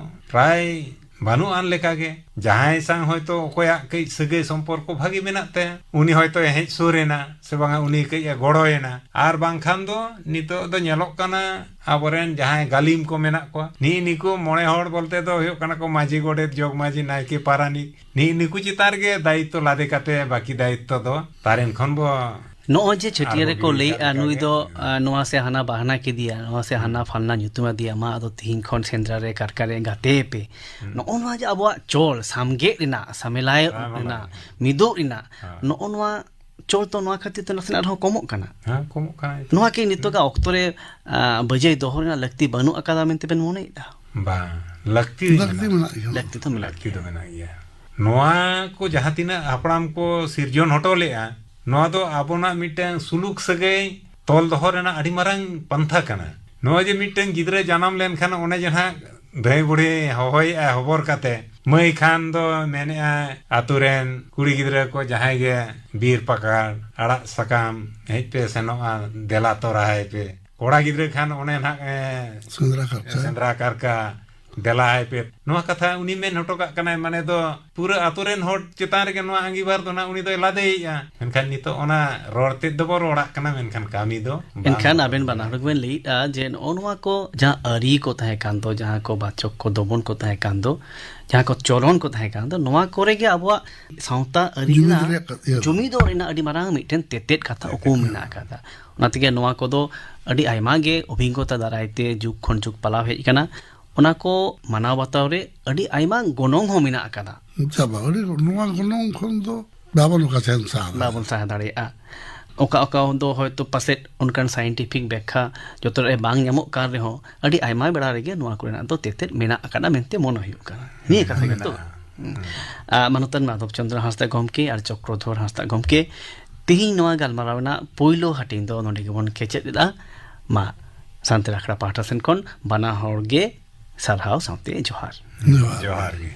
ᱯᱨᱟᱭ ᱵᱟᱹᱱᱩᱜ ᱟᱱ ᱞᱮᱠᱟᱜᱮ᱾ ᱡᱟᱦᱟᱸᱭ ᱥᱟᱶ ᱦᱚᱭᱛᱳ ᱚᱠᱚᱭᱟᱜ ᱠᱟᱹᱡ ᱥᱟᱹᱜᱟᱹᱭ ᱥᱚᱢᱯᱚᱨᱠᱚ ᱵᱷᱟᱹᱜᱤ ᱢᱮᱱᱟᱜ ᱛᱟᱭᱟ, ᱩᱱᱤ ᱦᱚᱭᱛᱳ ᱦᱮᱡ ᱥᱩᱨ ᱮᱱᱟ ᱥᱮ ᱵᱟᱝᱟ, ᱩᱱᱤ ᱠᱟᱹᱡ ᱮ ᱜᱚᱲᱚᱭᱮᱱᱟ᱾ ᱟᱨ ᱵᱟᱝᱠᱷᱟᱱ ᱫᱚ ᱱᱤᱛᱚᱜ ᱫᱚ ᱧᱮᱞᱚᱜ ᱠᱟᱱᱟ, ᱟᱵᱚᱨᱮᱱ ᱡᱟᱦᱟᱸᱭ ᱜᱟᱹᱞᱤᱢ ᱠᱚ ᱢᱮᱱᱟᱜ ᱠᱚᱣᱟ, ᱱᱤᱜ ᱱᱤᱠᱩ ᱢᱚᱬᱮ ᱦᱚᱲ ᱵᱚᱞᱛᱮ ᱫᱚ ᱦᱩᱭᱩᱜ ᱠᱟᱱᱟ ᱠᱚ ᱢᱟᱹᱡᱷᱤ, ᱜᱚᱰᱮᱛ, ᱡᱚᱜᱽ ᱢᱟᱹᱡᱷᱤ, ᱱᱟᱭᱠᱮ, ᱯᱟᱨᱟᱱᱤᱠ, ᱱᱤᱜ ᱱᱤᱠᱩ ᱪᱮᱛᱟᱱ ᱨᱮᱜᱮ ᱫᱟᱭᱤᱛᱛᱚ ᱞᱟᱫᱮ ᱠᱟᱛᱮ ᱵᱟᱹᱠᱤ ᱫᱟᱭᱤᱛᱛᱚ ᱫᱚ ᱛᱟᱨᱮᱱ ᱠᱷᱚᱱ ᱵᱚ ᱱᱚᱜᱼᱚᱭ ᱡᱮ ᱪᱷᱟᱹᱴᱭᱟᱹᱨ ᱟᱨᱦᱚᱸ ᱨᱮᱠᱚ ᱵᱤᱱ ᱞᱟᱹᱭᱮᱫᱼᱟ, ᱞᱮᱠᱟ ᱱᱩᱭ ᱜᱮ᱾ ᱫᱚ, ᱟ, ᱱᱚᱣᱟ ᱥᱮ ᱦᱟᱱᱟ ᱵᱟᱦᱱᱟ ᱠᱮᱫᱮᱭᱟ, ᱱᱚᱣᱟ ᱥᱮ ᱦᱟᱱᱟ ᱯᱷᱟᱞᱱᱟ ᱧᱩᱛᱩᱢ ᱟᱫᱮᱭᱟ, ᱢᱟ ᱟᱫᱚ ᱛᱤᱦᱤᱧ ᱠᱷᱚᱱ ᱥᱮᱸᱫᱽᱨᱟ ᱨᱮ, ᱠᱟᱨᱠᱟ ᱨᱮ ᱜᱟᱛᱮ ᱯᱮ᱾ ᱦᱩᱸ᱾ ᱱᱚᱜᱼᱚ ᱱᱚᱣᱟ ᱡᱮ ᱟᱵᱚᱣᱟᱜ ᱪᱚᱞ ᱥᱟᱢᱜᱮᱫ ᱨᱮᱱᱟᱜ, ᱥᱟᱢᱮᱞᱟᱭ ᱦᱮᱸ, ᱢᱟ ᱨᱮᱱᱟᱜ, ᱞᱟᱹᱭ ᱢᱮ᱾ ᱢᱤᱫᱚᱜ ᱨᱮᱱᱟᱜ, ᱦᱮᱸ᱾ ᱱᱚᱜᱼᱚ ᱱᱚᱣᱟ ᱪᱚᱞ ᱛᱚ ᱱᱚᱣᱟ ᱠᱷᱟᱹᱛᱤᱨ ᱛᱮ ᱱᱟᱥᱮᱱᱟᱜ ᱨᱮᱦᱚᱸ ᱠᱚᱢᱚᱜ ᱠᱟᱱᱟ᱾ ᱦᱮᱸ, ᱠᱚᱢᱚᱜ ᱠᱟᱱᱟ ᱱᱤᱛᱚᱜ᱾ ᱱᱚᱣᱟ ᱠᱤ ᱱᱤᱛᱚᱜᱟᱜ ᱚᱠᱛᱚ ᱨᱮ, ᱟ, ᱵᱟᱹᱡᱟᱹᱭ ᱫᱚᱦᱚ ᱨᱮᱱᱟᱜ ᱞᱟᱹᱠᱛᱤ ᱵᱟᱹᱱᱩᱜ ᱟᱠᱟᱫᱟ ᱢᱮᱱᱛᱮ ᱵᱮᱱ ᱢᱚᱱᱮᱭᱮᱫᱼᱟ? ᱵᱟᱝ, ᱞᱟᱹᱠᱛᱤ ᱞᱟᱹᱠᱛᱤ ᱢᱮᱱᱟᱜᱼᱟ᱾ ᱢᱮᱱᱟᱜ ᱜᱮᱭᱟ᱾ ᱞᱟᱹᱠᱛᱤ ᱫᱚ ᱢᱮᱱᱟᱜ ᱞᱟᱹᱠᱛᱤ ᱫᱚ ᱜᱮᱭᱟ᱾ ᱢᱮᱱᱟᱜ ᱜᱮᱭᱟ᱾ ᱱᱚᱣᱟ ᱠᱚ ᱡᱟᱦᱟᱸ ᱛᱤᱱᱟᱹᱜ ᱦᱟᱯᱲᱟᱢ ᱠᱚ ᱥᱤᱨᱡᱚᱱ ᱦᱚᱴᱚ ᱞᱮᱜᱼᱟ, ᱱᱚᱣᱟ ᱫᱚ ᱟᱵᱚᱱᱟᱜ ᱢᱤᱫᱴᱟᱝ ᱥᱩᱞᱩᱠ ᱥᱟᱹᱜᱟᱹᱭ ᱛᱚᱞ ᱫᱚᱦᱚ ᱨᱮᱱᱟᱜ ᱟᱹᱰᱤ ᱢᱟᱨᱟᱝ ᱯᱟᱱᱛᱷᱟ ᱠᱟᱱᱟ᱾ ᱱᱚᱣᱟ ᱡᱮ ᱢᱤᱫᱴᱟᱝ ᱜᱤᱫᱽᱨᱟᱹ ᱡᱟᱱᱟᱢ ᱞᱮᱱᱠᱷᱟᱱ ᱚᱱᱮ ᱡᱮ ᱱᱟᱦᱟᱜ ᱫᱷᱟᱹᱭ ᱵᱩᱲᱦᱤ ᱦᱚᱦᱚᱭᱮᱜᱼᱟᱭ ᱦᱚᱵᱚᱨ ᱠᱟᱛᱮ, ᱢᱟᱹᱭ ᱠᱷᱟᱱ ᱫᱚ ᱢᱮᱱᱮᱜᱼᱟᱭ ᱟᱛᱳ ᱨᱮᱱ ᱠᱩᱲᱤ ᱜᱤᱫᱽᱨᱟᱹ ᱠᱚ ᱡᱟᱦᱟᱸᱭ ᱜᱮ ᱵᱤᱨ ᱯᱟᱠᱟᱲ ᱟᱲᱟᱜ ᱥᱟᱠᱟᱢ ᱦᱮᱡ ᱯᱮ ᱥᱮᱱᱚᱜᱼᱟ, ᱫᱮᱞᱟ ᱛᱚᱨᱟᱭ ᱯᱮ᱾ ᱠᱚᱲᱟ ᱜᱤᱫᱽᱨᱟᱹ ᱠᱷᱟᱱ ᱚᱱᱮ ᱱᱟᱦᱟᱜ, ᱮ, ᱥᱮᱸᱫᱽᱨᱟ ᱠᱟᱨᱠᱟ᱾ ᱥᱮᱸᱫᱽᱨᱟ ᱠᱟᱨᱠᱟ, ᱫᱮᱞᱟᱭ ᱯᱮ᱾ ᱱᱚᱣᱟ ᱠᱟᱛᱷᱟ ᱩᱱᱤ ᱢᱮᱱ ᱦᱚᱴᱚ ᱠᱟᱜ ᱠᱟᱱᱟᱭ, ᱢᱟᱱᱮ ᱫᱚ ᱯᱩᱨᱟᱹ ᱟᱛᱳ ᱨᱮᱱ ᱦᱚᱲ ᱪᱮᱛᱟᱱ ᱨᱮᱜᱮ ᱱᱚᱣᱟ ᱟᱸᱜᱤᱵᱷᱟᱨ ᱫᱚ ᱱᱟᱦᱟᱜ ᱩᱱᱤ ᱫᱚᱭ ᱞᱟᱫᱮᱭᱮᱜᱼᱟ᱾ ᱢᱮᱱᱠᱷᱟᱱ ᱱᱤᱛᱚᱜ ᱚᱱᱟ ᱨᱚᱲ ᱛᱮᱫ ᱫᱚᱵᱚ ᱨᱚᱲᱟᱜ ᱠᱟᱱᱟ, ᱢᱮᱱᱠᱷᱟᱱ ᱠᱟᱹᱢᱤ ᱫᱚ ᱵᱟᱝ ᱮᱱᱠᱷᱟᱱ ᱦᱩᱭᱩᱜ ᱟᱵᱮᱱ ᱠᱟᱱᱟ᱾ ᱵᱟᱱᱟ ᱦᱚᱲ ᱜᱮᱵᱮᱱ ᱞᱟᱹᱭᱮᱫᱼᱟ ᱡᱮ ᱱᱚᱜᱼᱚ ᱱᱚᱣᱟ ᱠᱚ ᱡᱟᱦᱟᱸ ᱟᱹᱨᱤ ᱠᱚ ᱛᱟᱦᱮᱸ ᱠᱟᱱ ᱫᱚ, ᱡᱟᱦᱟᱸ ᱠᱚ ᱵᱟᱪᱚᱠ ᱠᱚ ᱫᱚᱵᱚᱱ ᱠᱚ ᱛᱟᱦᱮᱸ ᱠᱟᱱ ᱫᱚ, ᱡᱟᱦᱟᱸ ᱠᱚ ᱪᱚᱞᱚᱱ ᱠᱚ ᱛᱟᱦᱮᱸ ᱠᱟᱱ ᱫᱚ, ᱱᱚᱣᱟ ᱠᱚᱨᱮ ᱜᱮ ᱟᱵᱚᱣᱟᱜ ᱥᱟᱶᱛᱟ ᱟᱹᱨᱤ ᱡᱩᱢᱤᱫ ᱨᱮᱱᱟᱜ, ᱨᱮᱭᱟᱜ ᱠᱟ-, ᱤᱭᱟᱹ ᱫᱚ᱾ ᱡᱩᱢᱤᱫᱚᱜ ᱨᱮᱱᱟᱜ ᱟᱹᱰᱤ ᱢᱟᱨᱟᱝ ᱢᱤᱫᱴᱮᱱ ᱛᱮᱛᱮᱫ ᱠᱟᱛᱷᱟ ᱛᱮᱛᱮᱫ ᱩᱠᱩ ᱠᱟᱛᱷᱟ᱾ ᱢᱮᱱᱟᱜ ᱟᱠᱟᱫᱟ᱾ ᱚᱱᱟ ᱛᱮᱜᱮ ᱱᱚᱣᱟ ᱠᱚᱫᱚ ᱟᱹᱰᱤ ᱟᱭᱢᱟ ᱜᱮ ᱚᱵᱷᱤᱜᱽᱜᱚᱛᱟ ᱫᱟᱨᱟᱭ ᱛᱮ ᱡᱩᱜᱽ ᱠᱷᱚᱱ ᱡᱩᱜᱽ ᱯᱟᱞᱟᱣ ᱦᱮᱡ ᱟᱠᱟᱱᱟ᱾ ᱚᱱᱟ ᱠᱚ ᱢᱟᱱᱟᱣ ᱵᱟᱛᱟᱣ ᱨᱮ ᱟᱹᱰᱤ ᱟᱭᱢᱟ ᱜᱚᱱᱚᱝ ᱦᱚᱸ ᱢᱮᱱᱟᱜ ᱟᱠᱟᱫᱟ᱾ ᱪᱟᱵᱟ, ᱟᱹᱰᱤ, ᱱᱚᱣᱟ ᱜᱚᱱᱚᱝ ᱠᱷᱚᱱ ᱫᱚ ᱵᱟᱵᱚᱱ ᱚᱠᱟ ᱥᱮᱱ ᱥᱟᱦᱟ ᱫᱟᱲᱮᱭᱟᱜᱼᱟ᱾ ᱵᱟᱵᱚᱱ ᱥᱟᱦᱟ ᱫᱟᱲᱮᱭᱟᱜᱼᱟ᱾ ᱚᱠᱟ ᱚᱠᱟ ᱫᱚ ᱦᱚᱭᱛᱳ ᱯᱟᱥᱮᱡ ᱚᱱᱠᱟᱱ scientific ᱵᱮᱠᱠᱷᱟ ᱡᱚᱛᱚ ᱨᱮ ᱵᱟᱝ ᱧᱟᱢᱚᱜ ᱠᱟᱱ ᱨᱮᱦᱚᱸ, ᱟᱹᱰᱤ ᱟᱭᱢᱟ ᱵᱮᱲᱟ ᱨᱮᱜᱮ ᱱᱚᱣᱟ ᱠᱚᱨᱮᱱᱟᱜ ᱫᱚ ᱛᱮᱛᱮᱫ ᱢᱮᱱᱟᱜ ᱟᱠᱟᱫᱟ ᱢᱮᱱᱛᱮ ᱢᱚᱱᱮ ᱦᱩᱭᱩᱜ ᱠᱟᱱᱟ᱾ ᱱᱤᱭᱟᱹ ᱠᱟᱛᱷᱟ ᱜᱮᱛᱚ? ᱢᱮᱱᱟᱜᱼᱟ᱾ ᱟᱨ ᱢᱟᱱᱚᱛᱟᱱ ᱢᱟᱫᱷᱚᱵ ᱪᱚᱸᱫᱽᱨᱚ ᱦᱟᱸᱥᱫᱟ ᱜᱚᱢᱠᱮ ᱟᱨ ᱪᱚᱠᱨᱚᱫᱷᱚᱨ ᱦᱟᱸᱥᱫᱟ ᱜᱚᱢᱠᱮ, ᱛᱤᱦᱤᱧ ᱱᱚᱣᱟ ᱜᱟᱞᱢᱟᱨᱟᱣ ᱨᱮᱱᱟᱜ ᱯᱳᱭᱞᱳ ᱦᱟᱹᱴᱤᱧ ᱫᱚ ᱱᱚᱰᱮ ᱜᱮᱵᱚᱱ ᱠᱮᱪᱮᱫ ᱮᱫᱟ᱾ ᱢᱟ, ᱥᱟᱱᱛᱟᱲ ᱟᱠᱷᱲᱟ ᱯᱟᱦᱴᱟ ᱥᱮᱱ ᱠᱷᱚᱱ ᱵᱟᱱᱟ ᱦᱚᱲ ᱜᱮ ᱥᱟᱨᱦᱟᱣ ᱥᱟᱶᱛᱮ ᱡᱚᱦᱟᱨ᱾ ᱡᱚᱦᱟᱨ ᱜᱮ᱾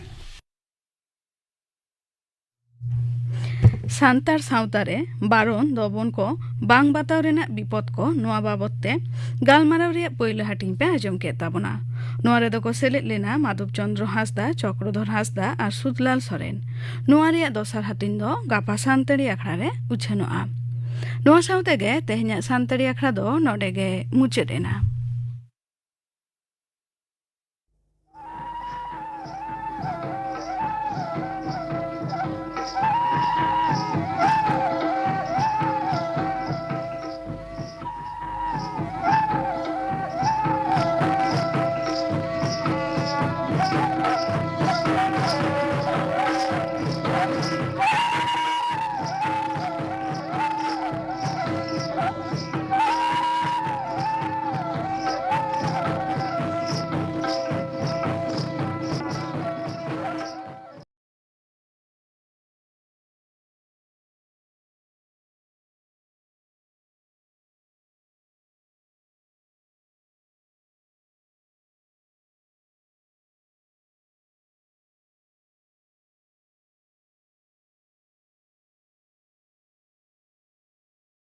ᱥᱟᱱᱛᱟᱲ ᱥᱟᱶᱛᱟ ᱨᱮ ᱵᱟᱨᱚᱱ ᱫᱚᱵᱚᱱ ᱠᱚ ᱵᱟᱝ ᱵᱟᱛᱟᱣ ᱨᱮᱱᱟᱜ ᱵᱤᱯᱚᱫ ᱠᱚ, ᱱᱚᱣᱟ ᱵᱟᱵᱚᱛ ᱛᱮ ᱜᱟᱞᱢᱟᱨᱟᱣ ᱨᱮᱭᱟᱜ ᱯᱳᱭᱞᱳ ᱦᱟᱹᱴᱤᱧ ᱯᱮ ᱟᱸᱡᱚᱢ ᱠᱮᱫ ᱛᱟᱵᱚᱱᱟ᱾ ᱱᱚᱣᱟ ᱨᱮᱫᱚ ᱠᱚ ᱥᱮᱞᱮᱫ ᱞᱮᱱᱟ ᱢᱟᱫᱷᱚᱵ ᱪᱚᱸᱫᱽᱨᱚ ᱦᱟᱸᱥᱫᱟ, ᱪᱚᱠᱨᱚᱫᱷᱚᱨ ᱦᱟᱸᱥᱫᱟ ᱟᱨ ᱥᱩᱫᱷᱞᱟᱞ ᱥᱚᱨᱮᱱ᱾ ᱱᱚᱣᱟ ᱨᱮᱭᱟᱜ ᱫᱚᱥᱟᱨ ᱦᱟᱹᱴᱤᱧ ᱫᱚ ᱜᱟᱯᱟ ᱥᱟᱱᱛᱟᱲᱤ ᱟᱠᱷᱲᱟ ᱨᱮ ᱩᱪᱷᱟᱹᱱᱚᱜᱼᱟ᱾ ᱱᱚᱣᱟ ᱥᱟᱶ ᱛᱮᱜᱮ ᱛᱮᱦᱮᱧᱟᱜ ᱥᱟᱱᱛᱟᱲᱤ ᱟᱠᱷᱲᱟ ᱫᱚ ᱱᱚᱰᱮ ᱜᱮ ᱢᱩᱪᱟᱹᱫ ᱮᱱᱟ᱾